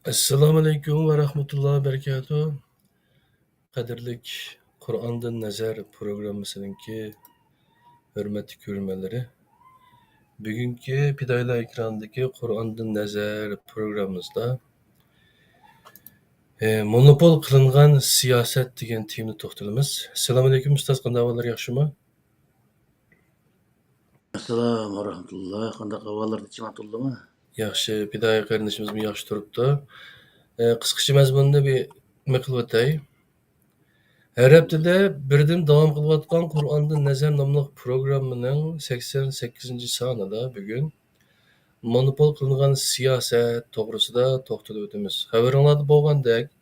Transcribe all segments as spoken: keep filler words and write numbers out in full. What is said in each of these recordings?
ئەسسالامۇئەلەيكۇم ۋە رەھمەتۇللاھى ۋە بەرىكاتۇھ. قەدىرلىك قۇرئاندىن نەزەر پروگراممىسىنىڭكى ھۆرمەتلىك كۆرۈرمەنلىرى، بۈگۈنكى پىدائىيلار ئېكرانىدىكى قۇرئاندىن نەزەر پروگراممىمىزدا، ئە، مونوپول قىلىنغان سىياسەت دېگەن تېمىدا توختىلىمىز. ئەسسالامۇئەلەيكۇم ئۇستاز، قانداق ئەھۋاللار، ياخشىمۇ؟ ئەسسالام ۋە رەھمەتۇللا. قانداق ئەھۋاللار، تىنچمۇ، تولىمۇ؟ ياخشى، پىدائىي قېرىندىشىمىزمۇ ياخشى تۇرۇپتۇ. ئە، قىسقىچە مەزمۇننى بىر مىقىلىۋېتەي. ھەر ھەپتىدە بىردىن داۋام قىلىۋاتقان قۇرئاندىن نەزەر ناملىق پروگراممىنىڭ سەكسەن سەككىزىنچى سانىدا بۈگۈن مونوپول قىلىنغان سىياسەت توغرىسىدا توختىلىپ ئۆتىمىز. خەۋىرىڭلاردا بولغاندەك،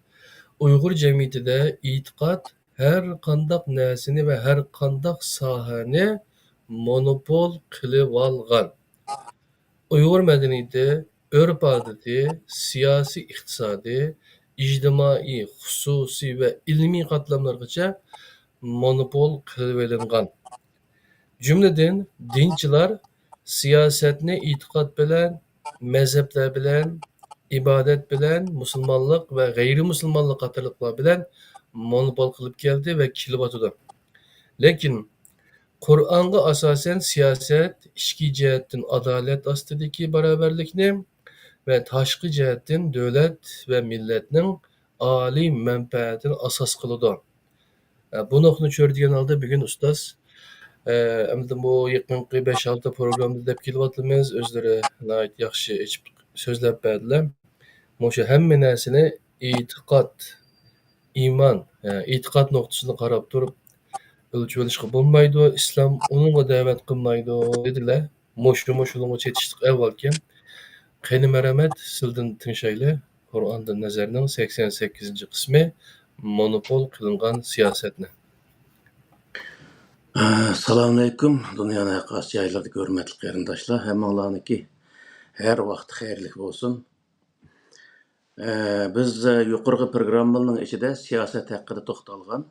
ئۇيغۇر جەمئىيىتىدە ئېتىقاد ھەر قانداق نەرسىنى ۋە ھەر قانداق ساھەنى مونوپول قىلىۋالغان. ئۇيغۇر مەدەنىيىتى، ئۆرپ-ئادىتى، سىياسىي، ئىقتىسادىي، ئىجتىمائىي، خۇسۇسىي ۋە ئىلمىي قاتلاملارغىچە مونوپول قىلىۋېلىنغان. جۈملىدىن، دىنچىلار سىياسەتنى ئېتىقاد بىلەن، مەزھەپلەر بىلەن، ئىبادەت بىلەن، مۇسۇلمانلىق ۋە غەيرىي مۇسۇلمانلىق قاتارلىقلار بىلەن مونوپول قىلىپ كەلدى ۋە كېلىۋاتىدۇ. لېكىن، قۇرئانغا ئاساسەن سىياسەت ئىچكى جەھەتتىن ئادالەت ئاستىدىكى باراۋەرلىكنى ۋە تاشقى جەھەتتىن دۆلەت ۋە مىللەتنىڭ ئالىي مەنپەئەتىنى ئاساس قىلىدۇ. ئە، بۇ نۇقتىنى چۆرىدىگەن ھالدا بۈگۈن ئۇستاز، ئە، ئەمدى بۇ يېقىنقى بەش-ئالتە پروگراممىدا دەپ كېلىۋاتىمىز، ئۆزلىرى ناھايىتى ياخشى ئېچىپ سۆزلەپ بەردىلەر. مۇشۇ ھەممە نەرسىنى ئېتىقاد، ئىمان، ئە، ئېتىقاد نۇقتىسىدىن قاراپ تۇرۇپ ئۆلچىۋېلىشقا بولمايدۇ، ئىسلام ئۇنىڭغا دەۋەت قىلمايدۇ، دېدىلەر. مۇشۇ، مۇشۇنىڭغا چېتىشلىق ئەھۋالكەن. قېنى مەرھەمەت، سىلىدىن تىڭشايلى. قۇرئاندىن نەزەرنىڭ سەكسەن سەككىزىنچى قىسمى، مونوپول قىلىنغان سىياسەتنى. ئەسسالامۇئەلەيكۇم، دۇنيانىڭ ھەر قايسى جايلىرىدىكى ھۆرمەتلىك قېرىنداشلار، ھەممىڭلارنىڭكى ھەر ۋاقتى خەيرلىك بولسۇن. ئە، بىز، ئە، يۇقىرىقى پروگراممىلارنىڭ ئىچىدە سىياسەت ھەققىدە توختالغان.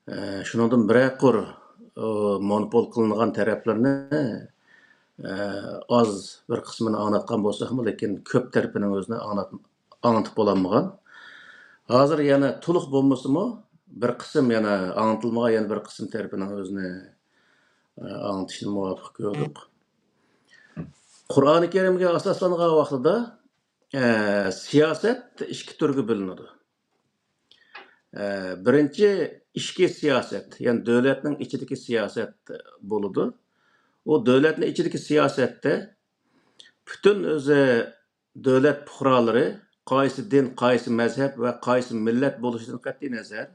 ئە، شۇنىڭدىن بىرەر قۇر، ئۇ، مونوپول قىلىنغان تەرەپلىرىنى، ئە، ئاز بىر قىسمىنى ئاڭلاتقان بولساقمۇ، لېكىن كۆپ تەرىپىنىڭ ئۆزىنى ئاڭلات-، ئاڭلىتىپ بولالمىغان. ھازىر يەنە تولۇق بولمىسىمۇ، بىر قىسىم يەنە ئاڭلىتىلمىغان يەنە بىر قىسىم تەرىپىنىڭ ئۆزىنى، ئە، ئاڭلىتىشنى مۇۋاپىق كۆردۇق. قۇرئانى كەرىمگە ئاساسلانغان ۋاقتىدا، ئە، سىياسەت ئىككى تۈرگە بۆلۈنىدۇ. ئە، بىرىنچى، ئىچكى سىياسەت، يەنى دۆلەتنىڭ ئىچىدىكى سىياسەت بولىدۇ. ئۇ دۆلەتنىڭ ئىچىدىكى سىياسەتتە پۈتۈن ئۆزى دۆلەت پۇقرالىرى، قايسى دىن، قايسى مەزھەپ ۋە قايسى مىللەت بولۇشىدىن قەتئىينەزەر،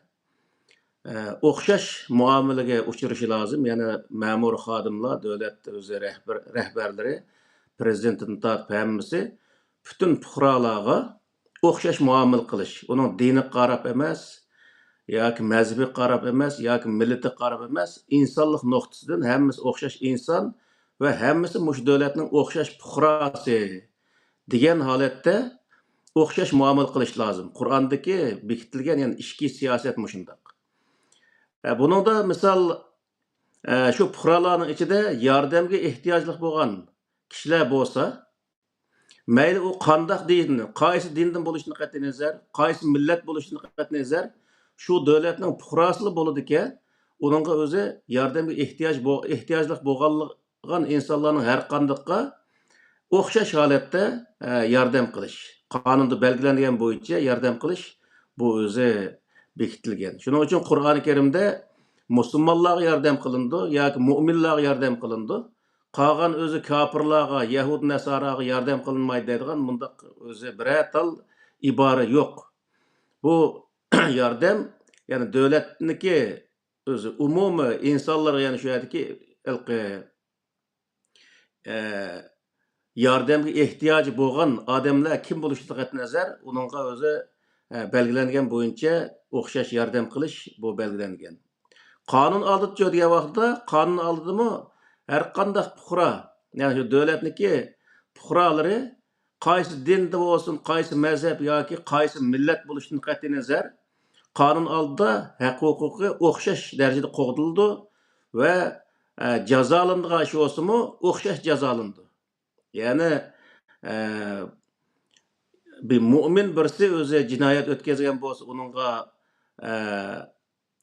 ئە، ئوخشاش مۇئامىلىگە ئۇچرىشى لازىم. يەنى مەمۇر خادىملار، دۆلەت ئۆزى رەھبەر-، رەھبەرلىرى، پىرېزىدېنتىدىن تارتىپ ھەممىسى پۈتۈن پۇقرالارغا ئوخشاش مۇئامىلە قىلىش، ئۇنىڭ دىنىغا قاراپ ئەمەس، ياكى مەزھىپىگە قاراپ ئەمەس، ياكى مىللىتىگە قاراپ ئەمەس، ئىنسانلىق نۇقتىسىدىن ھەممىسى ئوخشاش ئىنسان ۋە ھەممىسى مۇشۇ دۆلەتنىڭ ئوخشاش پۇقراسى دېگەن ھالەتتە ئوخشاش مۇئامىلە قىلىش لازىم. قۇرئاندىكى بېكىتىلگەن، يەنى ئىچكى سىياسەت مۇشۇنداق. ئە، بۇنىڭدا مىسال، ئە، شۇ پۇقرالارنىڭ ئىچىدە ياردەمگە ئېھتىياجلىق بولغان كىشىلەر بولسا، مەيلى ئۇ قانداق دىن، قايسى دىندىن بولۇشىدىن قەتئىينەزەر، قايسى مىللەت بولۇشىدىن قەتئىينەزەر، شۇ دۆلەتنىڭ پۇقراسىلا بولىدىكەن، ئۇنىڭغا ئۆزى ياردەمگە ئېھتىياج بو-، ئېھتىياجلىق بولغانلىق-، بولغان ئىنسانلارنىڭ ھەر قاندىقىغا ئوخشاش ھالەتتە، ئە، ياردەم قىلىش. قانۇندا بەلگىلەنگەن بويىچە ياردەم قىلىش، بۇ ئۆزى بېكىتىلگەن. شۇنىڭ ئۈچۈن قۇرئانى كەرىمدە مۇسۇلمانلارغا ياردەم قىلىنىدۇ ياكى مۇئمىنلارغا ياردەم قىلىنىدۇ. قالغان ئۆزى كاپىرلارغا، يەھۇد نەساراغا ياردەم قىلىنمايدۇ دەيدىغان مۇنداق ئۆزى بىرەر تال ئىبارە يوق. بۇ ياردەم، يەنى دۆلەتنىكى ئۆزى ئومۇمىي ئىنسانلارغا، يەنى شۇ يەردىكى ھېلىقى، ئە، ياردەمگە ئېھتىياجى بولغان ئادەملەر كىم بولۇشىدىن قەتئىينەزەر، ئۇنىڭغا ئۆزى، ئە، بەلگىلەنگەن بويىچە ئوخشاش ياردەم قىلىش بۇ بەلگىلەنگەن. قانۇن ئالدىدىچۇ دېگەن ۋاقىتتا، قانۇن ئالدىدىمۇ ھەر قانداق پۇقرا، يەنى شۇ دۆلەتنىڭكى پۇقرالىرى قايسى دىندا بولسۇن، قايسى مەزھەپ ياكى قايسى مىللەت بولۇشىدىن قەتئىينەزەر، قانۇن ئالدىدا ھەق-ھوقۇقى ئوخشاش دەرىجىدە قوغدىلىدۇ ۋە، ئە، جازالىنىدىغان ئىش بولسىمۇ ئوخشاش جازالىنىدۇ. يەنى، ئە، بىر مۆمىن بىرسى ئۆزى جىنايەت ئۆتكەزگەن بولسا، ئۇنىڭغا، ئە،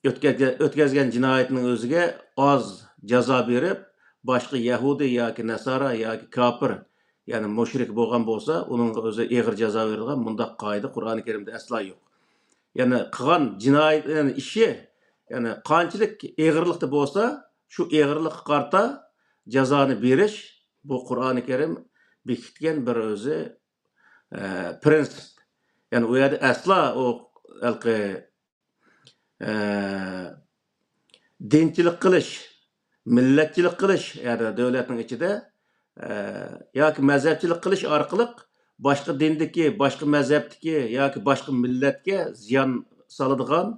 ئۆتكەزگەن، ئۆتكەزگەن جىنايىتىنىڭ ئۆزىگە ئاز جازا بېرىپ، باشقا يەھۇدىي ياكى نەسارا ياكى كاپىر، يەنى مۇشرىك بولغان بولسا، ئۇنىڭغا ئۆزى ئېغىر جازا بېرىدىغان مۇنداق قائىدە قۇرئانى كەرىمدە ئەسلا يوق. يەنى قىلغان جىنايىتىنىڭ ئىشى، يەنى قانچىلىك ئېغىرلىقتا بولسا، شۇ ئېغىرلىققا قارىتا جازانى بېرىش، بۇ قۇرئانى كەرىم بېكىتكەن بىر ئۆزى، ئە، پرىنسىپ. يەنى ئۇ يەردە ئەسلا ئۇ ھېلىقى، ئە، دىنچىلىق قىلىش، مىللەتچىلىك قىلىش، يەنى دۆلەتنىڭ ئىچىدە، ئە، ياكى مەزھەپچىلىك قىلىش ئارقىلىق باشقا دىندىكى، باشقا مەزھەپتىكى ياكى باشقا مىللەتكە زىيان سالىدىغان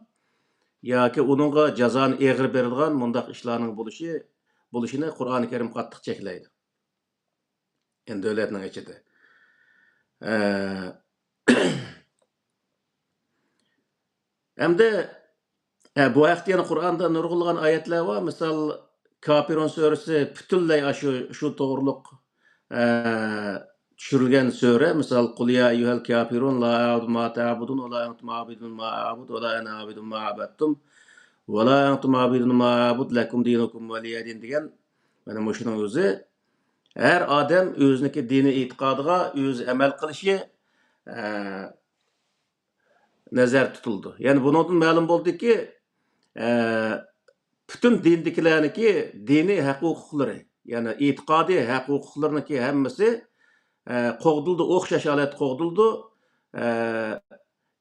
ياكى ئۇنىڭغا جازانى ئېغىر بېرىدىغان مۇنداق ئىشلارنىڭ بولۇشى، بولۇشىنى قۇرئانى كەرىم قاتتىق چەكلەيدۇ. يەنى دۆلەتنىڭ ئىچىدە. ئە، ئەمدى، ئە، بۇ ھەقتە يەنە قۇرئاندا نۇرغۇنلىغان ئايەتلەر بار. مىسال، كاپىرۇن سۈرىسى پۈتۈنلەي ئاشۇ، شۇ توغرۇلۇق، ئە، چۈشۈرۈلگەن سۈرە. مىسال، قۇل يا ئەييۇھەل كاپىرۇن لا ئەبۇدۇ ما تەبۇدۇن ۋە لا ئەنتۇم ئابىدۇن ما ئەبۇد ۋە لا ئەنە ئابىدۇن ما ئەبەدتۇم ۋە لا ئەنتۇم ئابىدۇن ما ئەبۇد لەكۇم دىنۇكۇم ۋەلىيە دىن دېگەن، مانا مۇشۇنىڭ ئۆزى ھەر ئادەم ئۆزىنىڭكى دىنىي ئېتىقادىغا ئۆزى ئەمەل قىلىشى، ئە، نەزەردە تۇتۇلىدۇ. يەنى بۇنىڭدىن مەلۇم بولدىكى، ئە، پۈتۈن دىندىكىلەرنىڭكى دىنىي ھەق-ھوقۇقلىرى، يەنى ئېتىقادىي ھەق-ھوقۇقلىرىنىڭكى ھەممىسى، ئە، قوغدىلىدۇ، ئوخشاش ھالەتتە قوغدىلىدۇ. ئە،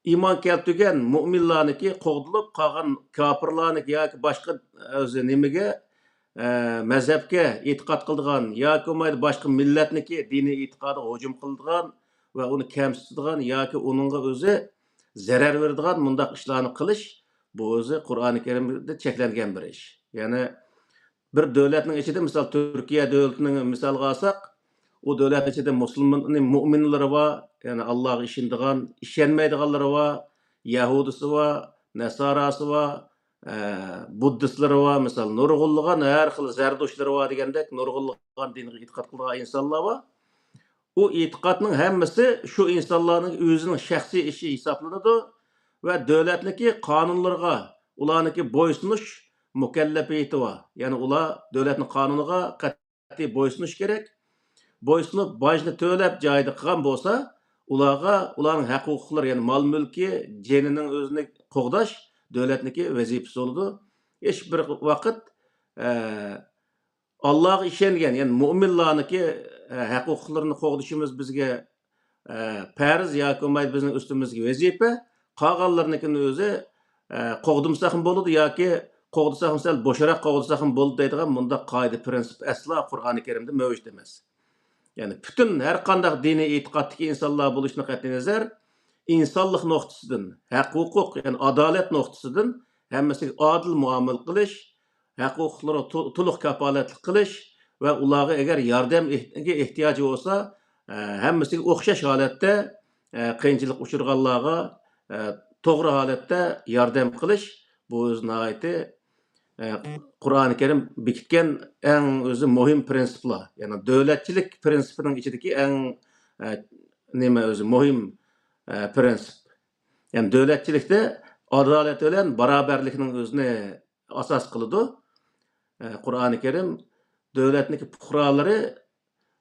ئىمان كەلتۈرگەن مۆمىنلارنىڭكى قوغدىلىپ، قالغان كاپىرلارنىڭكى ياكى باشقا ئۆزى نېمىگە، ئە، مەزھەپكە ئېتىقاد قىلىدىغان ياكى بولمايدۇ باشقا مىللەتنىڭكى دىنىي ئېتىقادىغا ھۇجۇم قىلىدىغان ۋە ئۇنى كەمسىتىدىغان ياكى ئۇنىڭغا ئۆزى زەرەر بېرىدىغان مۇنداق ئىشلارنى قىلىش، بۇ ئۆزى قۇرئانى كەرىمدە چەكلەنگەن بىر ئىش. يەنى بىر دۆلەتنىڭ ئىچىدە، مىسال، تۈركىيە دۆلىتىنى مىسالغا ئالساق، ئۇ دۆلەتنىڭ ئىچىدە مۇسۇلمان، مۆمىنلىرى بار، يەنى ئاللاغا ئىشىنىدىغان، ئىشەنمەيدىغانلىرى بار، يەھۇدىسى بار، نەساراسى بار، ئە، بۇددىستلىرى بار، مىسال، نۇرغۇنلىغان ھەر خىل زەردۇشلىرى بار دېگەندەك نۇرغۇنلىغان دىنغا ئېتىقاد قىلىدىغان ئىنسانلار بار. ئۇ ئېتىقادنىڭ ھەممىسى شۇ ئىنسانلارنىڭ ئۆزىنىڭ شەخسىي ئىشى ھېسابلىنىدۇ ۋە دۆلەتنىڭكى قانۇنلىرىغا ئۇلارنىڭكى بويسۇنۇش مۇكەللەپىيىتى بار. يەنى ئۇلار دۆلەتنىڭ قانۇنىغا قەتئىي بويسۇنۇش كېرەك. بويسۇنۇپ، باجنى تۆلەپ جايىدا قىلغان بولسا، ئۇلارغا ئۇلارنىڭ ھەق-ھوقۇقلىرى، يەنى مال-مۈلكى، جېنىنىڭ ئۆزىنى قوغداش دۆلەتنىڭكى ۋەزىپىسى بولىدۇ. ھېچ بىر ۋاقىت، ئە، ئاللاغا ئىشەنگەن، يەنى مۆمىنلارنىڭكى، ئە، ھەق-ھوقۇقلىرىنى قوغدىشىمىز بىزگە، ئە، پەرز ياكى بولمايدۇ بىزنىڭ ئۈستىمىزدىكى ۋەزىپە. قالغانلىرىنىڭكىنى ئۆزى، ئە، قوغدىمىساقمۇ بولىدۇ ياكى قوغدىساقمۇ سەل بوشراق قوغدىساقمۇ بولىدۇ دەيدىغان مۇنداق قائىدە، پرىنسىپ ئەسلا قۇرئانى كەرىمدە مەۋجۇت ئەمەس. يەنى پۈتۈن ھەر قانداق دىنىي ئېتىقادتىكى ئىنسانلار بولۇشىدىن قەتئىينەزەر، ئىنسانلىق نۇقتىسىدىن، ھەق-ھوقۇق، يەنى ئادالەت نۇقتىسىدىن ھەممىسىگە ئادىل مۇئامىلە قىلىش، ھەق-ھوقۇقلىرىغا تو-، تولۇق كاپالەتلىك قىلىش ۋە ئۇلارغا ئەگەر ياردەمگە ئېھتىياجى بولسا، ئە، ھەممىسىگە ئوخشاش ھالەتتە، ئە، قىيىنچىلىققا ئۇچرىغانلارغا، ئە، توغرا ھالەتتە ياردەم قىلىش، بۇ ئۆزى ناھايىتى، ئە، قۇرئانى كەرىم بېكىتكەن ئەڭ ئۆزى مۇھىم پرىنسىپلار. يەنى دۆلەتچىلىك پرىنسىپىنىڭ ئىچىدىكى ئەڭ، ئە، نېمە ئۆزى مۇھىم، ئە، پرىنسىپ. يەنى دۆلەتچىلىكتە ئادالەت بىلەن باراۋەرلىكنىڭ ئۆزىنى ئاساس قىلىدۇ. ئە، قۇرئانى كەرىم دۆلەتنىڭكى پۇقرالىرى،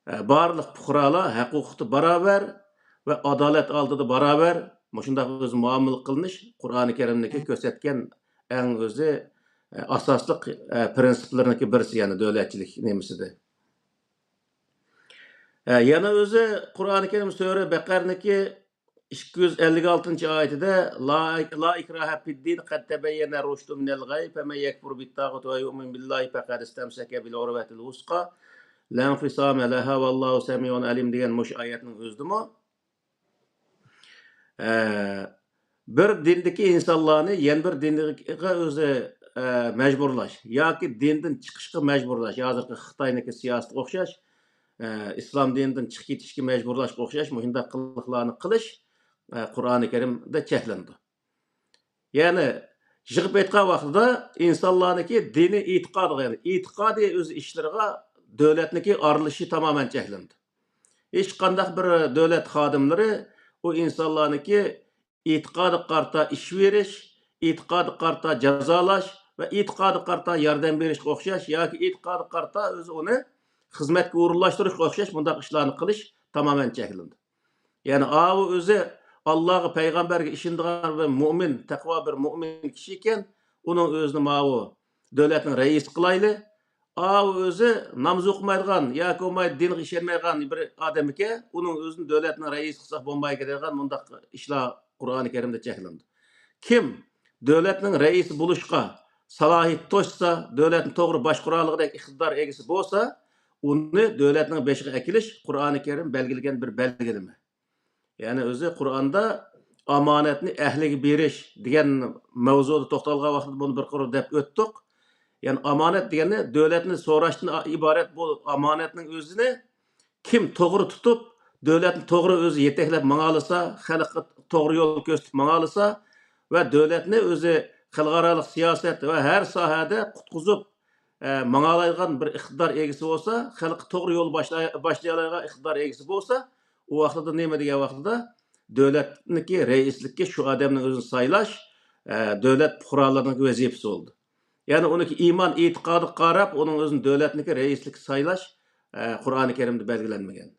ئە، بارلىق پۇقرالار ھەق-ھوقۇقتا باراۋەر ۋە ئادالەت ئالدىدا باراۋەر، مۇشۇنداق ئۆزى مۇئامىلە قىلىنىش قۇرئانى كەرىمنىڭكى كۆرسەتكەن ئەڭ ئۆزى، ئە، ئاساسلىق، ئە، پرىنسىپلىرىنىڭكى بىرسى، يەنى دۆلەتچىلىك نېمىسىدە. ئە، يەنە ئۆزى قۇرئانى كەرىم سۈرە بەقەرىنىڭكى ئىككى يۈز ئەللىك ئالتىنچى ئايىتىدە، لا، لا ئىكراھە فىددىن قەد تەبەييەنە رۇشدۇ مىنەل غەي، فەمەن يەكفۇر بىتتاغۇتى ۋە يۇئمىن بىللاھى پەقەد ئىستەمسەكە بىل ئۇرۋەتىل ۋۇسقا، لەنفىسامە لەھا ۋەللاھۇ سەمىئۇن ئەلىم دېگەن مۇشۇ ئايەتنىڭ ئۆزىدىمۇ، ئە، بىر دىندىكى ئىنسانلارنى يەنە بىر دىنغا ئۆزى، ئە، مەجبۇرلاش ياكى دىندىن چىقىشقا مەجبۇرلاش، ھازىرقى خىتاينىڭكى سىياسىتىگە ئوخشاش، ئە، ئىسلام دىنىدىن چىقىپ كېتىشكە مەجبۇرلاشقا ئوخشاش مۇشۇنداق قىلىقلارنى قىلىش، ئە، قۇرئانى كەرىمدە چەكلىنىدۇ. يەنى يىغىپ ئېيتقان ۋاقتىدا ئىنسانلارنىڭكى دىنىي ئېتىقادىغا، يەنى ئېتىقادىي ئۆز ئىشلىرىغا دۆلەتنىڭكى ئارىلىشىشى تامامەن چەكلىنىدۇ. ھېچقانداق بىر دۆلەت خادىملىرى ئۇ ئىنسانلارنىڭكى ئېتىقادىغا قارىتا ئىش بېرىش، ئېتىقادىغا قارىتا جازالاش ۋە ئېتىقادىغا قارىتا ياردەم بېرىشكە ئوخشاش ياكى ئېتىقادىغا قارىتا ئۆزى ئۇنى خىزمەتكە ئورۇنلاشتۇرۇشقا ئوخشاش مۇنداق ئىشلارنى قىلىش تامامەن چەكلىنىدۇ. يەنى ئاۋۇ ئۆزى ئاللاغا، پەيغەمبەرگە ئىشىنىدىغان ۋە مۆمىن، تەقۋا بىر مۆمىن كىشى ئىكەن، ئۇنىڭ ئۆزىنى ماۋۇ دۆلەتنىڭ رەئىسى قىلايلى. ئاۋۇ ئۆزى ناماز ئوقۇمايدىغان ياكى بولمايدۇ دىنغا ئىشەنمەيدىغان بىر ئادەم ئىكەن، ئۇنىڭ ئۆزىنى دۆلەتنىڭ رەئىسى قىلساق بولمايدىكەن دەيدىغان مۇنداق ئىشلار قۇرئانى كەرىمدە چەكلىنىدۇ. كىم دۆلەتنىڭ رەئىسى بولۇشقا سالاھىيىتى توشسا، دۆلەتنى توغرا باشقۇرالايدىغۇدەك ئىقتىدار ئىگىسى بولسا، ئۇنى دۆلەتنىڭ بېشىغا ئەكېلىش قۇرئانى كەرىم بەلگىلىگەن بىر بەلگىلىمە. يەنى ئۆزى قۇرئاندا ئامانەتنى ئەھلىگە بېرىش دېگەن مەۋزۇدا توختالغان ۋاقىتتا بۇنى بىر قۇر دەپ ئۆتتۇق. يەنى ئامانەت دېگەننى دۆلەتنى سوراشتىن ئىبارەت بۇ ئامانەتنىڭ ئۆزىنى كىم توغرا تۇتۇپ، دۆلەتنى توغرا ئۆزى يېتەكلەپ ماڭالىسا، خەلققە توغرا يول كۆرسىتىپ ماڭالىسا ۋە دۆلەتنى ئۆزى خەلقئارالىق سىياسەت ۋە ھەر ساھەدە قۇتقۇزۇپ، ئە، ماڭالايدىغان بىر ئىقتىدار ئىگىسى بولسا، خەلققە توغرا يول باشلاي-، باشلىيالايدىغان ئىقتىدار ئىگىسى بولسا، ئۇ ۋاقتىدا نېمە دېگەن ۋاقتىدا دۆلەتنىڭكى رەئىسلىككە شۇ ئادەمنىڭ ئۆزىنى سايلاش، ئە، دۆلەت پۇقرالىرىنىڭ ۋەزىپىسى بولىدۇ. يەنى ئۇنىڭكى ئىمان ئېتىقادىغا قاراپ، ئۇنىڭ ئۆزىنى دۆلەتنىڭكى رەئىسلىككە سايلاش، ئە، قۇرئانى كەرىمدە بەلگىلەنمىگەن.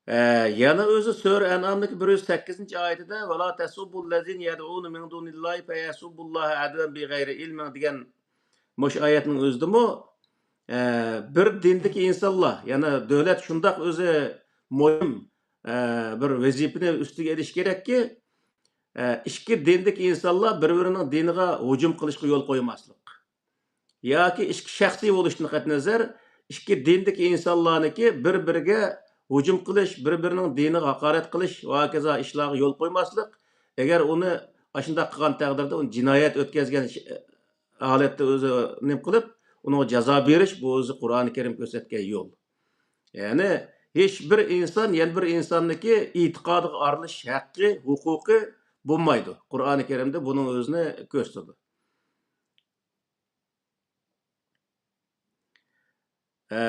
ئە، يەنە ئۆزى سۈرە ئەنئامدىكى بىر يۈز سەككىزىنچى ئايىتىدە، «ولا تسبوا الذين يدعون من دون الله فيسبوا الله عدوا بغير علم» دېگەن مۇشۇ ئايەتنىڭ ئۆزىدىمۇ، ئە، بىر دىندىكى ئىنسانلار، يەنى دۆلەت شۇنداق ئۆزى مۇھىم، ئە، بىر ۋەزىپىنى ئۈستىگە ئېلىشى كېرەككى، ئە، ئىككى دىندىكى ئىنسانلار بىر-بىرىنىڭ دىنىغا ھۇجۇم قىلىشقا يول قويماسلىق. ياكى ئىككى شەخسىي بولۇشتىن قەتئىينەزەر، ئىككى دىندىكى ئىنسانلارنىڭكى بىر-بىرىگە ھۇجۇم قىلىش، بىر-بىرىنىڭ دىنىغا ھاقارەت قىلىش ۋە ھاكازا ئىشلارغا يول قويماسلىق. ئەگەر ئۇنى ئاشۇنداق قىلغان تەقدىردە، ئۇنى جىنايەت ئۆتكەزگەن ش-، ھالەتتە ئۆزى نېمە قىلىپ، ئۇنىڭغا جازا بېرىش، بۇ ئۆزى قۇرئانى كەرىم كۆرسەتكەن يول. يەنى ھېچ بىر ئىنسان يەنە بىر ئىنساننىڭكى ئېتىقادىغا ئارىلىشىش ھەققى، ھوقۇقى بولمايدۇ. قۇرئانى كەرىمدە بۇنىڭ ئۆزىنى كۆرسىتىدۇ. ئە،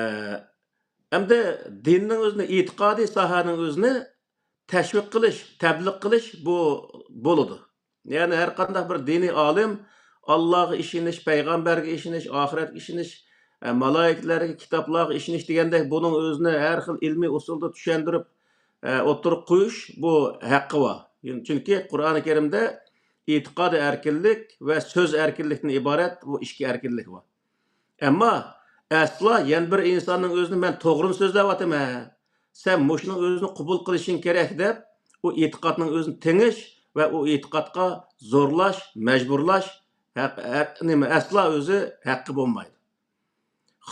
ئەمدى دىننىڭ ئۆزىنى، ئېتىقادىي ساھەنىڭ ئۆزىنى تەشۋىق قىلىش، تەبلىغ قىلىش بۇ بولىدۇ. يەنى ھەر قانداق بىر دىنىي ئالىم ئاللاغا ئىشىنىش، پەيغەمبەرگە ئىشىنىش، ئاخىرەتكە ئىشىنىش، ئە، مالايىكىلەرگە، كىتابلارغا ئىشىنىش دېگەندەك بۇنىڭ ئۆزىنى ھەر خىل ئىلمىي ئۇسۇلدا چۈشەندۈرۈپ، ئە، ئوتتۇرىغا قويۇش بۇ ھەققى بار. چۈنكى قۇرئانى كەرىمدە ئېتىقادىي ئەركىنلىك ۋە سۆز ئەركىنلىكتىن ئىبارەت بۇ ئىككى ئەركىنلىك بار. ئەمما ئەسلا يەنە بىر ئىنساننىڭ ئۆزىنى مەن توغرىنى سۆزلەۋاتىمەن، سەن مۇشۇنىڭ ئۆزىنى قوبۇل قىلىشىڭ كېرەك دەپ، ئۇ ئېتىقادنىڭ ئۆزىنى تېڭىش ۋە ئۇ ئېتىقادقا زورلاش، مەجبۇرلاش ھەق-، ھەق-، نېمە، ئەسلا ئۆزى ھەققى بولمايدۇ.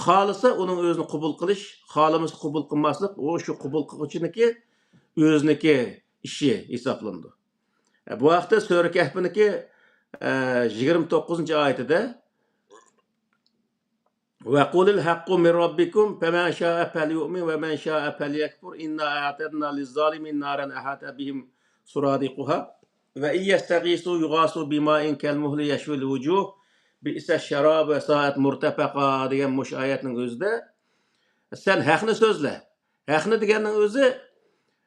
خالىسا ئۇنىڭ ئۆزىنى قوبۇل قىلىش، خالىمىسا قوبۇل قىلماسلىق، ئۇ شۇ قوبۇل قىلغۇچىنىڭكى ئۆزىنىڭكى ئىشى ھېسابلىنىدۇ. بۇ ھەقتە سۈرە كەھپنىڭكى، ئە، يىگىرمە توققۇزىنچى ئايىتىدە، «وقل الحق من ربكم فمن شاء فليؤمن ومن شاء فليكفر إنا أعتدنا للظالمين نارا أحاط بهم سرادقها وإن يستغيثوا يغاثوا بماء كالمهل يشوي الوجوه بئس الشراب وساءت مرتفقا» دېگەن مۇشۇ ئايەتنىڭ ئۆزىدە، سەن ھەقنى سۆزلە. ھەقنى دېگەننىڭ ئۆزى،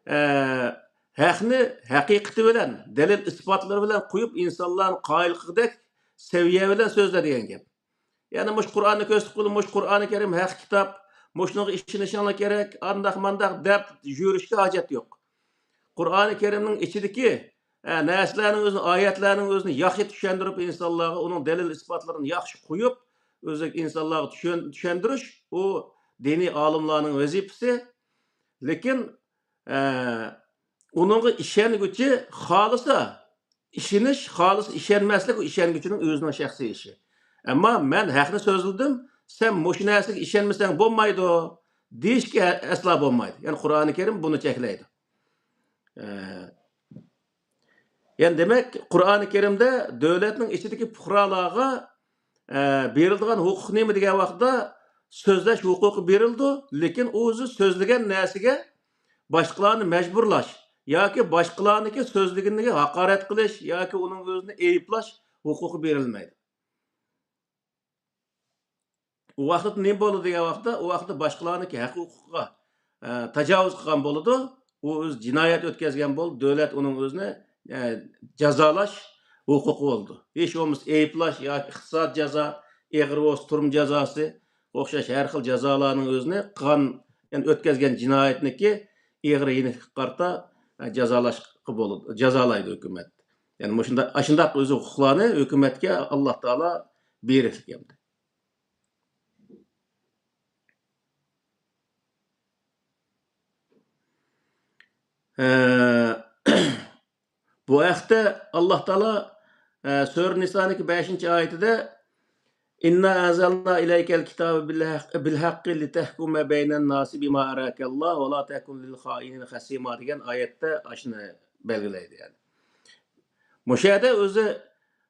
ئە، ھەقنى ھەقىقىتى بىلەن، دەلىل ئىسپاتلىرى بىلەن قويۇپ، ئىنسانلارنى قايىل قىلغۇدەك سەۋىيە بىلەن سۆزلە دېگەن گەپ. يەنى مۇشۇ قۇرئاننى كۆرسىتىپ قويۇپ، مۇشۇ قۇرئانى كەرىم ھەق كىتاب، مۇشۇنىڭغا ئىشىنىشىڭلار كېرەك، ئانداق مانداق دەپ يۈرۈشكە ھاجەت يوق. قۇرئانى كەرىمنىڭ ئىچىدىكى، ئە، نەرسىلەرنىڭ ئۆزىنى، ئايەتلەرنىڭ ئۆزىنى ياخشى چۈشەندۈرۈپ، ئىنسانلارغا ئۇنىڭ دەلىل ئىسپاتلىرىنى ياخشى قويۇپ، ئۆزى ئىنسانلارغا چۈشەن-، چۈشەندۈرۈش، ئۇ دىنىي ئالىملارنىڭ ۋەزىپىسى. لېكىن، ئە، ئۇنىڭغا ئىشەنگۈچى خالىسا ئىشىنىش، خالىسا ئىشەنمەسلىك، ئۇ ئىشەنگۈچىنىڭ ئۆزىنىڭ شەخسىي ئىشى. ئەمما مەن ھەقنى سۆزلىدىم، سەن مۇشۇ نەرسىگە ئىشەنمىسەڭ بولمايدۇ، دېيىشكە ئەسلا بولمايدۇ. يەنى قۇرئانى كەرىم بۇنى چەكلەيدۇ. ئە، يەنى دېمەك، قۇرئانى كەرىمدە دۆلەتنىڭ ئىچىدىكى پۇقرالارغا، ئە، بېرىلىدىغان ھوقۇق نېمە دېگەن ۋاقىتتا، سۆزلەش ھوقۇقى بېرىلىدۇ، لېكىن ئۇ ئۆزى سۆزلىگەن نەرسىگە باشقىلارنى مەجبۇرلاش ياكى باشقىلارنىڭكى سۆزلىگىنىگە ھاقارەت قىلىش ياكى ئۇنىڭ ئۆزىنى ئەيىبلەش ھوقۇقى بېرىلمەيدۇ. ئۇ ۋاقىتتا نېمە بولىدۇ دېگەن ۋاقىتتا، ئۇ ۋاقىتتا باشقىلارنىڭكى ھەق ھوقۇقىغا، ئە، تاجاۋۇز قىلغان بولىدۇ. ئۇ ئۆزى جىنايەت ئۆتكەزگەن بولىدۇ. دۆلەت ئۇنىڭ ئۆزىنى، ئە، جازالاش ھوقۇقى بولىدۇ. ھېچ بولمىسا ئەيىبلەش ياكى ئىقتىساد جازا، ئېغىر بولسا تۈرمە جازاسى، ئوخشاش ھەر خىل جازالارنىڭ ئۆزىنى قىلغان، يەنى ئۆتكەزگەن جىنايەتنىكى ئېغىر يېنىكلىكىگە قارىتا، ئە، جازالاشقا بولىدۇ، جازالايدۇ ھۆكۈمەت. يەنى مۇشۇنداق، ئاشۇنداق ئۆزى ھوقۇقلارنى ھۆكۈمەتكە ئاللاھ تائالا بېرىپتىكەن. ئە، بۇ ھەقتە ئاللاھ تائالا، ئە، سۈرە نىسانىڭكى بەشىنچى ئايىتىدە، «إنا أنزلنا إليك الكتاب بالحق، بالحق لتحكم بين الناس بما أراك الله ولا تكن للخائنين خصيما» دېگەن ئايەتتە ئاشۇنى بەلگىلەيدۇ، يەنى. مۇشۇ يەردە ئۆزى،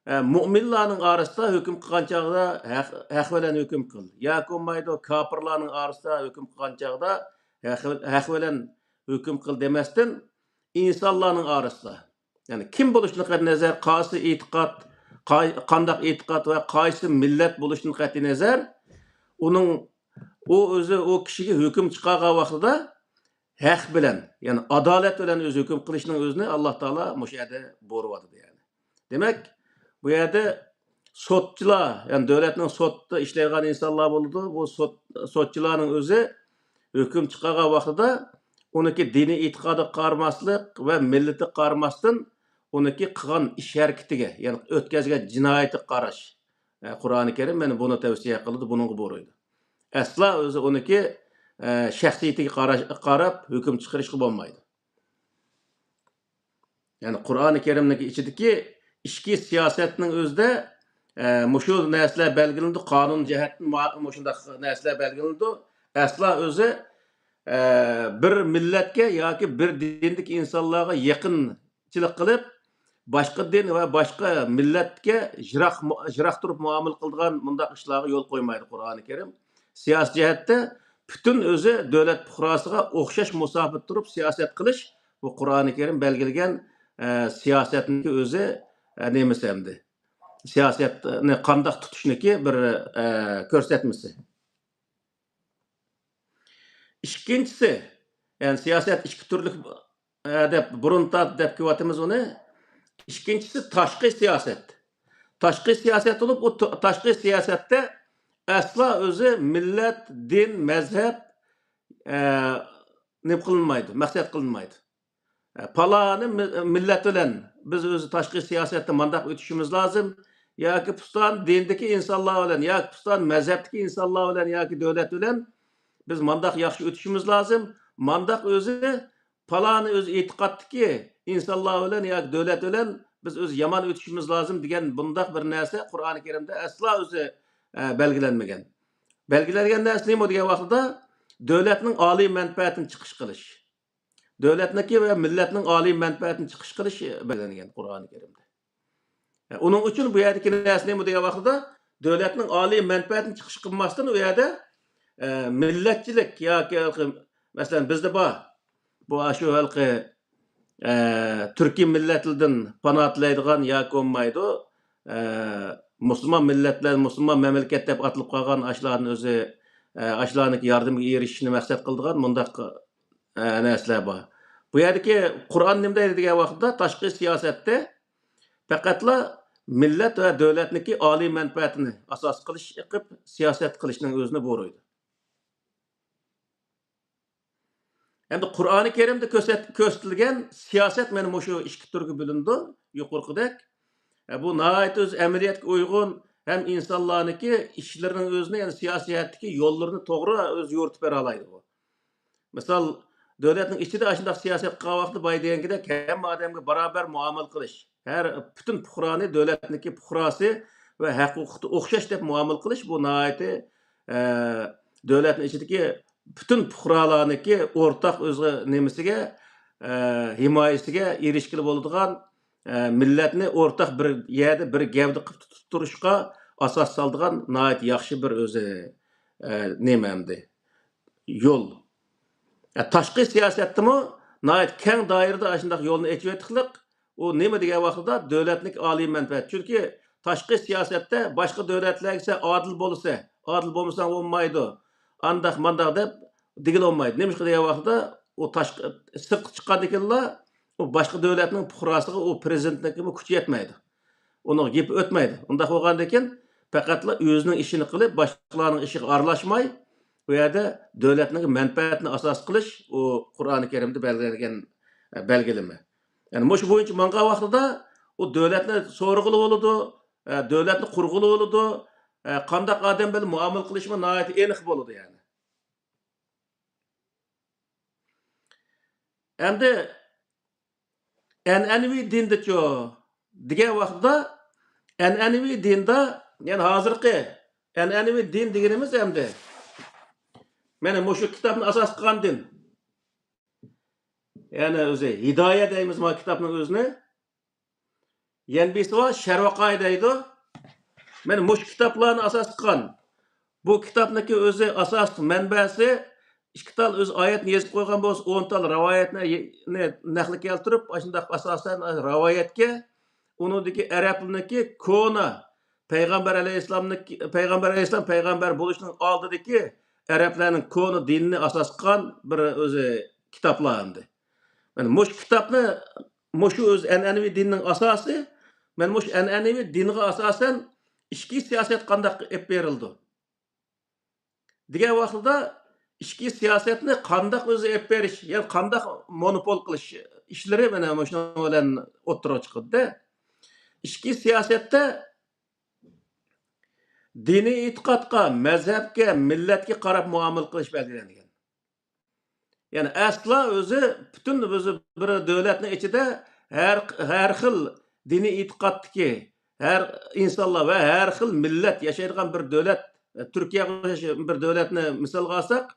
ئە، مۇئمىنلارنىڭ ئارىسىدا ھۆكۈم قىلغان چاغدا ھەق، ھەق بىلەن ھۆكۈم قىل. ياكى بولمايدۇ، كاپىرلارنىڭ ئارىسىدا ھۆكۈم قىلغان چاغدا ھەق، ھەق بىلەن ھۆكۈم قىل دېمەستىن، ئىنسانلارنىڭ ئارىسىدا، يەنى كىم بولۇشىدىن قەتئىينەزەر، قايسى ئېتىقاد، قاي-، قانداق ئېتىقاد ۋە قايسى مىللەت بولۇشىدىن قەتئىينەزەر، ئۇنىڭ، ئۇ ئۆزى ئۇ كىشىگە ھۆكۈم چىقارغان ۋاقتىدا ھەق بىلەن، يەنى ئادالەت بىلەن ئۆزى ھۆكۈم قىلىشنىڭ ئۆزىنى ئاللاھ تائالا مۇشۇ يەردە بۇيرۇۋاتىدۇ، يەنى. دېمەك، بۇ يەردە سوتچىلار، يەنى دۆلەتنىڭ سوتتا ئىشلەيدىغان ئىنسانلار بولىدۇ. بۇ سوت، سوتچىلارنىڭ ئۆزى ھۆكۈم چىقارغان ۋاقتىدا ئۇنىڭكى دىنىي ئېتىقادىغا قارىماسلىق ۋە مىللىتىگە قارىماستىن، ئۇنىڭكى قىلغان ئىش ھەرىكىتىگە، يەنى ئۆتكەزگەن جىنايىتىگە قاراش. ئە، قۇرئانى كەرىم مانا بۇنى تەۋسىيە قىلىدۇ، بۇنىڭغا بۇيرۇيدۇ. ئەسلا ئۆزى ئۇنىڭكى، ئە، شەخسىيىتىگە قاراش، قاراپ ھۆكۈم چىقىرىشقا بولمايدۇ. يەنى قۇرئانى كەرىمنىڭ ئىچىدىكى ئىچكى سىياسەتنىڭ ئۆزىدە، ئە، مۇشۇ نەرسىلەر بەلگىلىنىدۇ، قانۇن جەھەتتىن مۇ-، مۇشۇنداق نەرسىلەر بەلگىلىنىدۇ. ئەسلا ئۆزى، ئە، بىر مىللەتكە ياكى بىر دىندىكى ئىنسانلارغا يېقىنچىلىق قىلىپ، باشقا دىن ۋە باشقا مىللەتكە يىراق، يىراق تۇرۇپ مۇئامىلە قىلىدىغان مۇنداق ئىشلارغا يول قويمايدۇ قۇرئانى كەرىم. سىياسىي جەھەتتە پۈتۈن ئۆزى دۆلەت پۇقراسىغا ئوخشاش مۇساپىدە تۇرۇپ سىياسەت قىلىش، بۇ قۇرئانى كەرىم بەلگىلىگەن، ئە، سىياسەتنىڭكى ئۆزى، ئە، نېمىسى ئەمدى؟ سىياسەتنى قانداق تۇتۇشنىكى بىر، ئە، كۆرسەتمىسى. ئىككىنچىسى، يەنى سىياسەت ئىككى تۈرلۈك، ئە، دەپ بۇرۇن تارت دەپ كېلىۋاتىمىز ئۇنى. ئىككىنچىسى تاشقى سىياسەت. تاشقى سىياسەت بولۇپ، ئۇ ت-، تاشقى سىياسەتتە ئەسلا ئۆزى مىللەت، دىن، مەزھەپ، ئە، نېمە قىلىنمايدۇ، مەقسەت قىلىنمايدۇ. ئە، پالانى مىل-، مىللەت بىلەن بىز ئۆزى تاشقى سىياسەتتە مانداق ئۆتۈشىمىز لازىم، ياكى پۇستان دىندىكى ئىنسانلار بىلەن، ياكى پۇستان مەزھەپتىكى ئىنسانلار بىلەن، ياكى دۆلەت بىلەن بىز مانداق ياخشى ئۆتۈشىمىز لازىم، مانداق ئۆزى پالانى ئۆزى ئېتىقادتىكى ئىنسانلار بىلەن ياكى دۆلەت بىلەن بىز ئۆزى يامان ئۆتۈشىمىز لازىم دېگەن بۇنداق بىر نەرسە قۇرئانى كەرىمدە ئەسلا ئۆزى، ئە، بەلگىلەنمىگەن. بەلگىلەنگەن نەرسە نېمە دېگەن ۋاقتىدا، دۆلەتنىڭ ئالىي مەنپەئەتىنى چىقىش قىلىش. دۆلەتنىڭكى ۋە مىللەتنىڭ ئالىي مەنپەئەتىنى چىقىش قىلىش بەلگىلەنگەن قۇرئانى كەرىمدە. ئۇنىڭ ئۈچۈن بۇ يەردىكى نەرسە نېمە دېگەن ۋاقتىدا، دۆلەتنىڭ ئالىي مەنپەئەتىنى چىقىش قىلماستىن، ئۇ يەردە، ئە، مىللەتچىلىك ياكى ھېلىقى، مەسىلەن، بىزدە بار. بۇ ئاشۇ ھېلىقى، ئە، تۈركىي مىللەتلەردىن پانا تىلەيدىغان ياكى بولمايدۇ، ئە، مۇسۇلمان مىللەتلەر، مۇسۇلمان مەملىكەت دەپ ئاتىلىپ قالغان ئاشۇلارنى ئۆزى، ئە، ئاشۇلارنىڭكى ياردىمىگە ئېرىشىشنى مەقسەت قىلىدىغان مۇنداق، ئە، نەرسىلەر بار. بۇ يەردىكى قۇرئان نېمە دەيدۇ دېگەن ۋاقىتتا، تاشقى سىياسەتتە پەقەتلا مىللەت ۋە دۆلەتنىڭكى ئالىي مەنپەئەتىنى ئاساس قىلىش قىلىپ سىياسەت قىلىشنىڭ ئۆزىنى بۇيرۇيدۇ. ئەمدى قۇرئانى كەرىمدە كۆرسەت-، كۆرسىتىلگەن سىياسەت مانا مۇشۇ ئىككى تۈرگە بۆلۈنىدۇ، يۇقىرىقىدەك. ئە، بۇ ناھايىتى ئۆز ئەمەلىيەتكە ئۇيغۇن ھەم ئىنسانلارنىڭكى ئىشلىرىنىڭ ئۆزىنى، يەنى سىياسىي جەھەتتىكى يوللىرىنى توغرا ئۆزى يورۇتۇپ بېرەلەيدۇ بۇ. مىسال، دۆلەتنىڭ ئىچىدە ئاشۇنداق سىياسەت قىلغان ۋاقتىدا باي دېگەنكىدەك ھەممە ئادەمگە باراۋەر مۇئامىلە قىلىش، ھەر پۈتۈن پۇقرانى دۆلەتنىڭكى پۇقراسى ۋە ھەق ھوقۇقى ئوخشاش دەپ مۇئامىلە قىلىش، بۇ ناھايىتى، ئە، دۆلەتنىڭ ئىچىدىكى پۈتۈن پۇقرالارنىڭكى ئورتاق ئۆزى نېمىسىگە، ئە، ھىمايىسىگە ئېرىشكىلى بولىدىغان، ئە، مىللەتنى ئورتاق بىر يەردە، بىر گەۋدە قىلىپ تۇتۇپ تۇرۇشقا ئاساس سالىدىغان ناھايىتى ياخشى بىر ئۆزى، ئە، نېمە ئەمدى؟ يول. ئە، تاشقى سىياسەتتىمۇ ناھايىتى كەڭ دائىرىدە ئاشۇنداق يولنى ئېچىۋېتىقلىق. ئۇ نېمە دېگەن ۋاقتىدا دۆلەتنىڭكى ئالىي مەنپەئەت. چۈنكى تاشقى سىياسەتتە باشقا دۆلەتلەرگە سەن ئادىل بولىسەن، ئادىل بولمىساڭ بولمايدۇ، ئانداق مانداق دەپ دېگىلى بولمايدۇ. نېمىشقا دېگەن ۋاقىتتا، ئۇ تاشقى، سىرتقا چىققاندىن كېيىنلا ئۇ باشقا دۆلەتنىڭ پۇقراسىغا ئۇ پىرېزىدېنتنىڭكىمۇ كۈچى يەتمەيدۇ. ئۇنىڭ گېپى ئۆتمەيدۇ. ئۇنداق بولغاندىن كېيىن پەقەتلا ئۆزىنىڭ ئىشىنى قىلىپ، باشقىلارنىڭ ئىشىغا ئارىلاشماي، ئۇ يەردە دۆلەتنىڭ مەنپەئەتىنى ئاساس قىلىش ئۇ قۇرئانى كەرىمدە بەلگىلەنگەن، ئە، بەلگىلىمە. يەنى مۇشۇ بويىچە ماڭغان ۋاقتىدا ئۇ دۆلەتنى سورىغىلى بولىدۇ، ئە، دۆلەتنى قۇرغىلى بولىدۇ، ئە، قانداق ئادەم بىلەن مۇئامىلە قىلىشمۇ ناھايىتى ئېنىق بولىدۇ، يەنى. ئەمدى ئەنئەنىۋى دىندىچۇ دېگەن ۋاقتىدا، ئەنئەنىۋى دىندا، يەنى ھازىرقى ئەنئەنىۋى دىن دېگىنىمىز ئەمدى، مانا مۇشۇ كىتابنى ئاساس قىلغان دىن. يەنى ئۆزى ھىدايە دەيمىز ما كىتابنىڭ ئۆزىنى. يەنە بىرسى بار، شەرۋەقاي دەيدۇ. مانا مۇشۇ كىتابلارنى ئاساس قىلغان، بۇ كىتابنىڭكى ئۆزى ئاساسلىق مەنبەسى ئىككى تال ئۆزى ئايەتنى يېزىپ قويغان بولسا، ئون تال رىۋايەتنى نەقلى كەلتۈرۈپ، ئاشۇنداق ئاساسەن رىۋايەتكە، ئۇنىڭدىكى ئەرەبلىرىنىڭكى كونا، پەيغەمبەر ئەلەيھىسسالامنىڭكى، پەيغەمبەر ئەلەيھىسسالام پەيغەمبەر بولۇشنىڭ ئالدىدىكى ئەرەبلەرنىڭ كونا دىنىنى ئاساس قىلغان بىر ئۆزى كىتابلار ئەمدى. مانا مۇشۇ كىتابنى، مۇشۇ ئۆزى ئەنئەنىۋى دىننىڭ ئاساسى، مانا مۇشۇ ئەنئەنىۋى دىنغا ئاساسەن ئىچكى سىياسەت قانداق ئېلىپ بېرىلىدۇ دېگەن ۋاقتىدا، ئىچكى سىياسەتنى قانداق ئۆزى ئېلىپ بېرىش، يەنى قانداق مونوپول قىلىش ئىشلىرى مانا مۇشۇنىڭ بىلەن ئوتتۇرىغا چىقىدۇ. ئىچكى سىياسەتتە دىنىي ئېتىقادقا، مەزھەپكە، مىللەتكە قاراپ مۇئامىلە قىلىش بەلگىلەنگەن. يەنى ئەسلا ئۆزى پۈتۈن ئۆزى بىر دۆلەتنىڭ ئىچىدە ھەر، ھەر خىل دىنىي ئېتىقادتىكى ھەر ئىنسانلار ۋە ھەر خىل مىللەت ياشايدىغان بىر دۆلەت، تۈركىيەگە ئوخشاش بىر دۆلەتنى مىسالغا ئالساق،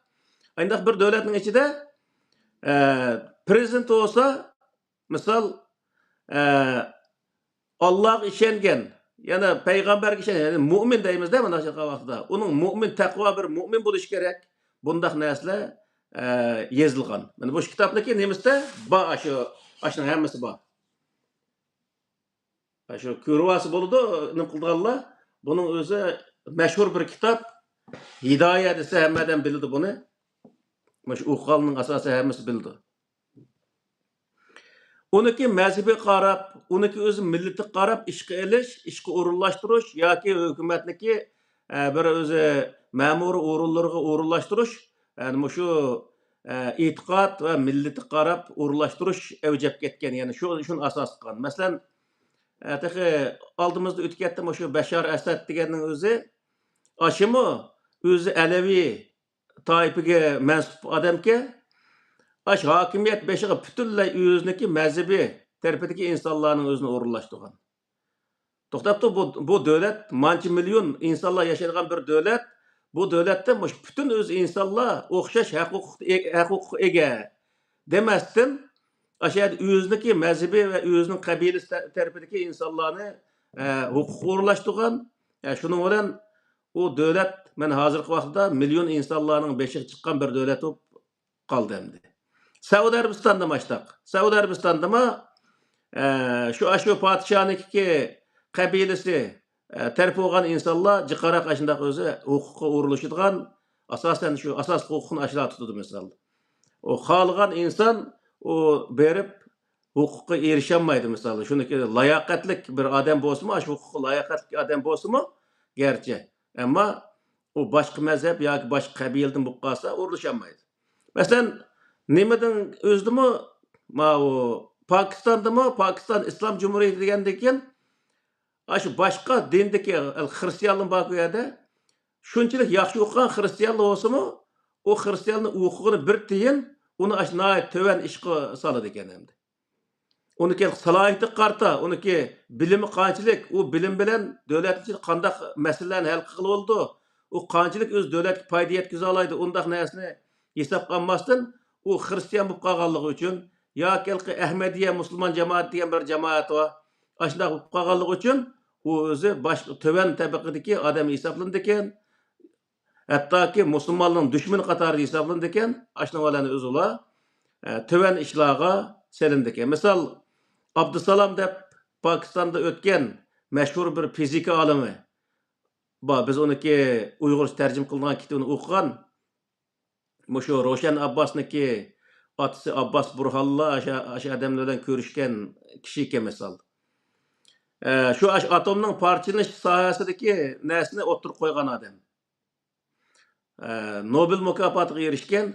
ئانداق بىر دۆلەتنىڭ ئىچىدە، ئە، پىرېزىدېنت بولسا، مىسال، ئە، ئاللاغا ئىشەنگەن، يەنە پەيغەمبەرگە ئىشەنگەن، يەنى مۇئمىن دەيمىز-دە مۇنداق ۋاقىتتا. ئۇنىڭ مۇئمىن، تەقۋا بىر مۇئمىن بولۇشى كېرەك. بۇنداق نەرسىلەر، ئە، يېزىلغان. مانا مۇشۇ كىتابنىڭكى نېمىسىدە بار، ئاشۇ، ئاشۇنىڭ ھەممىسى بار. ئاشۇ كۆرۈۋالسا بولىدۇ، نېمە قىلىدىغانلار. بۇنىڭ ئۆزى مەشھۇر بىر كىتاب. ھىدايە دېسە ھەممە ئادەم بىلىدۇ بۇنى. مۇشۇ ئوقۇغاننىڭ ئاساسى ھەممىسى بىلىدۇ. ئۇنىڭكى مەزھىپىگە قاراپ، ئۇنىڭكى ئۆزى مىللىتىگە قاراپ ئىشقا ئېلىش، ئىشقا ئورۇنلاشتۇرۇش ياكى ھۆكۈمەتنىڭكى، ئە، بىر ئۆزى مەمۇرىي ئورۇنلىرىغا ئورۇنلاشتۇرۇش، يەنى مۇشۇ، ئە، ئېتىقاد ۋە مىللىتىگە قاراپ ئورۇنلاشتۇرۇش ئەۋج ئېلىپ كەتكەن، يەنى شۇ، شۇنى ئاساس قىلغان. مەسىلەن، ئە، تېخى ئالدىمىزدا ئۆتۈپ كەتتى، مۇشۇ بەشار ئەسەد دېگەننىڭ ئۆزى، ئاشۇمۇ ئۆزى ئەلەۋى تائىپىگە مەنسۇپ ئادەمكەن. ئاشۇ ھاكىمىيەت بېشىغا پۈتۈنلەي ئۆزىنىڭكى مەزھىپى تەرىپىدىكى ئىنسانلارنىڭ ئۆزىنى ئورۇنلاشتۇرغان. توختاپتۇ، بۇ، بۇ دۆلەت مانچە مىليون ئىنسانلار ياشايدىغان بىر دۆلەت. بۇ دۆلەتتە مۇشۇ پۈتۈن ئۆز ئىنسانلار ئوخشاش ھەق ھوقۇق، ھەق ھوقۇققا ئىگە دېمەستىن، ئاشۇ يەردە ئۆزىنىڭكى مەزھىپى ۋە ئۆزىنىڭ قەبىلىسى تە-، تەرىپىدىكى ئىنسانلارنى، ئە، ھوقۇققا ئورۇنلاشتۇرغان. ئە، شۇنىڭ بىلەن ئۇ دۆلەت مانا ھازىرقى ۋاقىتتا مىليون ئىنسانلارنىڭ بېشىغا چىققان بىر دۆلەت بولۇپ قالدى ئەمدى. سەئۇدى ئەرەبىستاندا ماشتاق. سەئۇدى ئەرەبىستاندىمۇ، ئە، شۇ، ئاشۇ پادىشاھنىڭكى قەبىلىسى، ئە، تەرىپى بولغان ئىنسانلار جىقراق ئاشۇنداق ئۆزى ھوقۇققا ئورۇنلىشىدىغان، ئاساسەن شۇ ئاساسلىق ھوقۇقنى ئاشۇلار تۇتىدۇ مىسال. ئۇ خالىغان ئىنسان ئۇ بېرىپ ھوقۇققا ئېرىشەلمەيدۇ مىسال. شۇنىڭكى لاياقەتلىك بىر ئادەم بولسىمۇ، ئاشۇ ھوقۇققا لاياقەتلىك ئادەم بولسىمۇ گەرچە، ئەمما ئۇ باشقا مەزھەپ ياكى باشقا قەبىلىدىن بولۇپ قالسا ئورۇنلىشالمايدۇ. مەسىلەن، نېمىدىن ئۆزىدىمۇ، ماۋۇ پاكىستاندىمۇ، پاكىستان ئىسلام جۇمھۇرىيىتى دېگەندىن كېيىن، ئاشۇ باشقا دىندىكى خىرىستىيانلار باركۇ يەردە، شۇنچىلىك ياخشى ئوقۇغان خىرىستىيانلار بولسىمۇ، ئۇ خىرىستىيانلار ئوقۇغىنى بىر تىيىن، ئۇنى ئاشۇ ناھايىتى تۆۋەن ئىشقا سالىدىكەن ئەمدى. ئۇنىڭكى سالاھىيىتىگە قارىتا، ئۇنىڭكى بىلىمى قانچىلىك، ئۇ بىلىم بىلەن دۆلەتنىڭ ئىچىدە قانداق مەسىلىلەرنى ھەل قىلغىلى بولىدۇ، ئۇ قانچىلىك ئۆز دۆلەتكە پايدا يەتكۈزەلەيدۇ، ئۇنداق نەرسىنى ھېسابقا ئالماستىن، ئۇ خىرىستىيان بولۇپ قالغانلىقى ئۈچۈن ياكى ھېلىقى ئەھمەدىيە مۇسۇلمان جامائەت دېگەن بىر جامائەت بار، ئاشۇنداق بولۇپ قالغانلىقى ئۈچۈن ئۇ ئۆزى باشقا تۆۋەن تەبىقىدىكى ئادەم ھېسابلىنىدىكەن. ھەتتاكى مۇسۇلمانلارنىڭ دۈشمىنى قاتارىدا ھېسابلىنىدىكەن. ئاشۇنىڭ بىلەن ئۆزى ئۇلار، ئە، تۆۋەن ئىشلارغا سېلىنىدىكەن. مىسال، ئابدۇسالام دەپ پاكىستاندا ئۆتكەن مەشھۇر بىر فىزىكا ئالىمى. بار. بىز ئۇنىڭكى ئۇيغۇرچە تەرجىمە قىلىنغان كىتابىنى ئوقۇغان. مۇشۇ روشەن ئابباسنىڭكى ئاتىسى ئابباس بۇرھانلا ئاشۇ، ئاشۇ ئادەملەر بىلەن كۆرۈشكەن كىشى ئىكەن، مىسال. ئە، شۇ ئاش-، ئاتومنىڭ پارچىلىنىش ساھەسىدىكى نەرسىنى ئوتتۇرىغا قويغان ئادەم. ئە، نوبېل مۇكاپاتىغا ئېرىشكەن.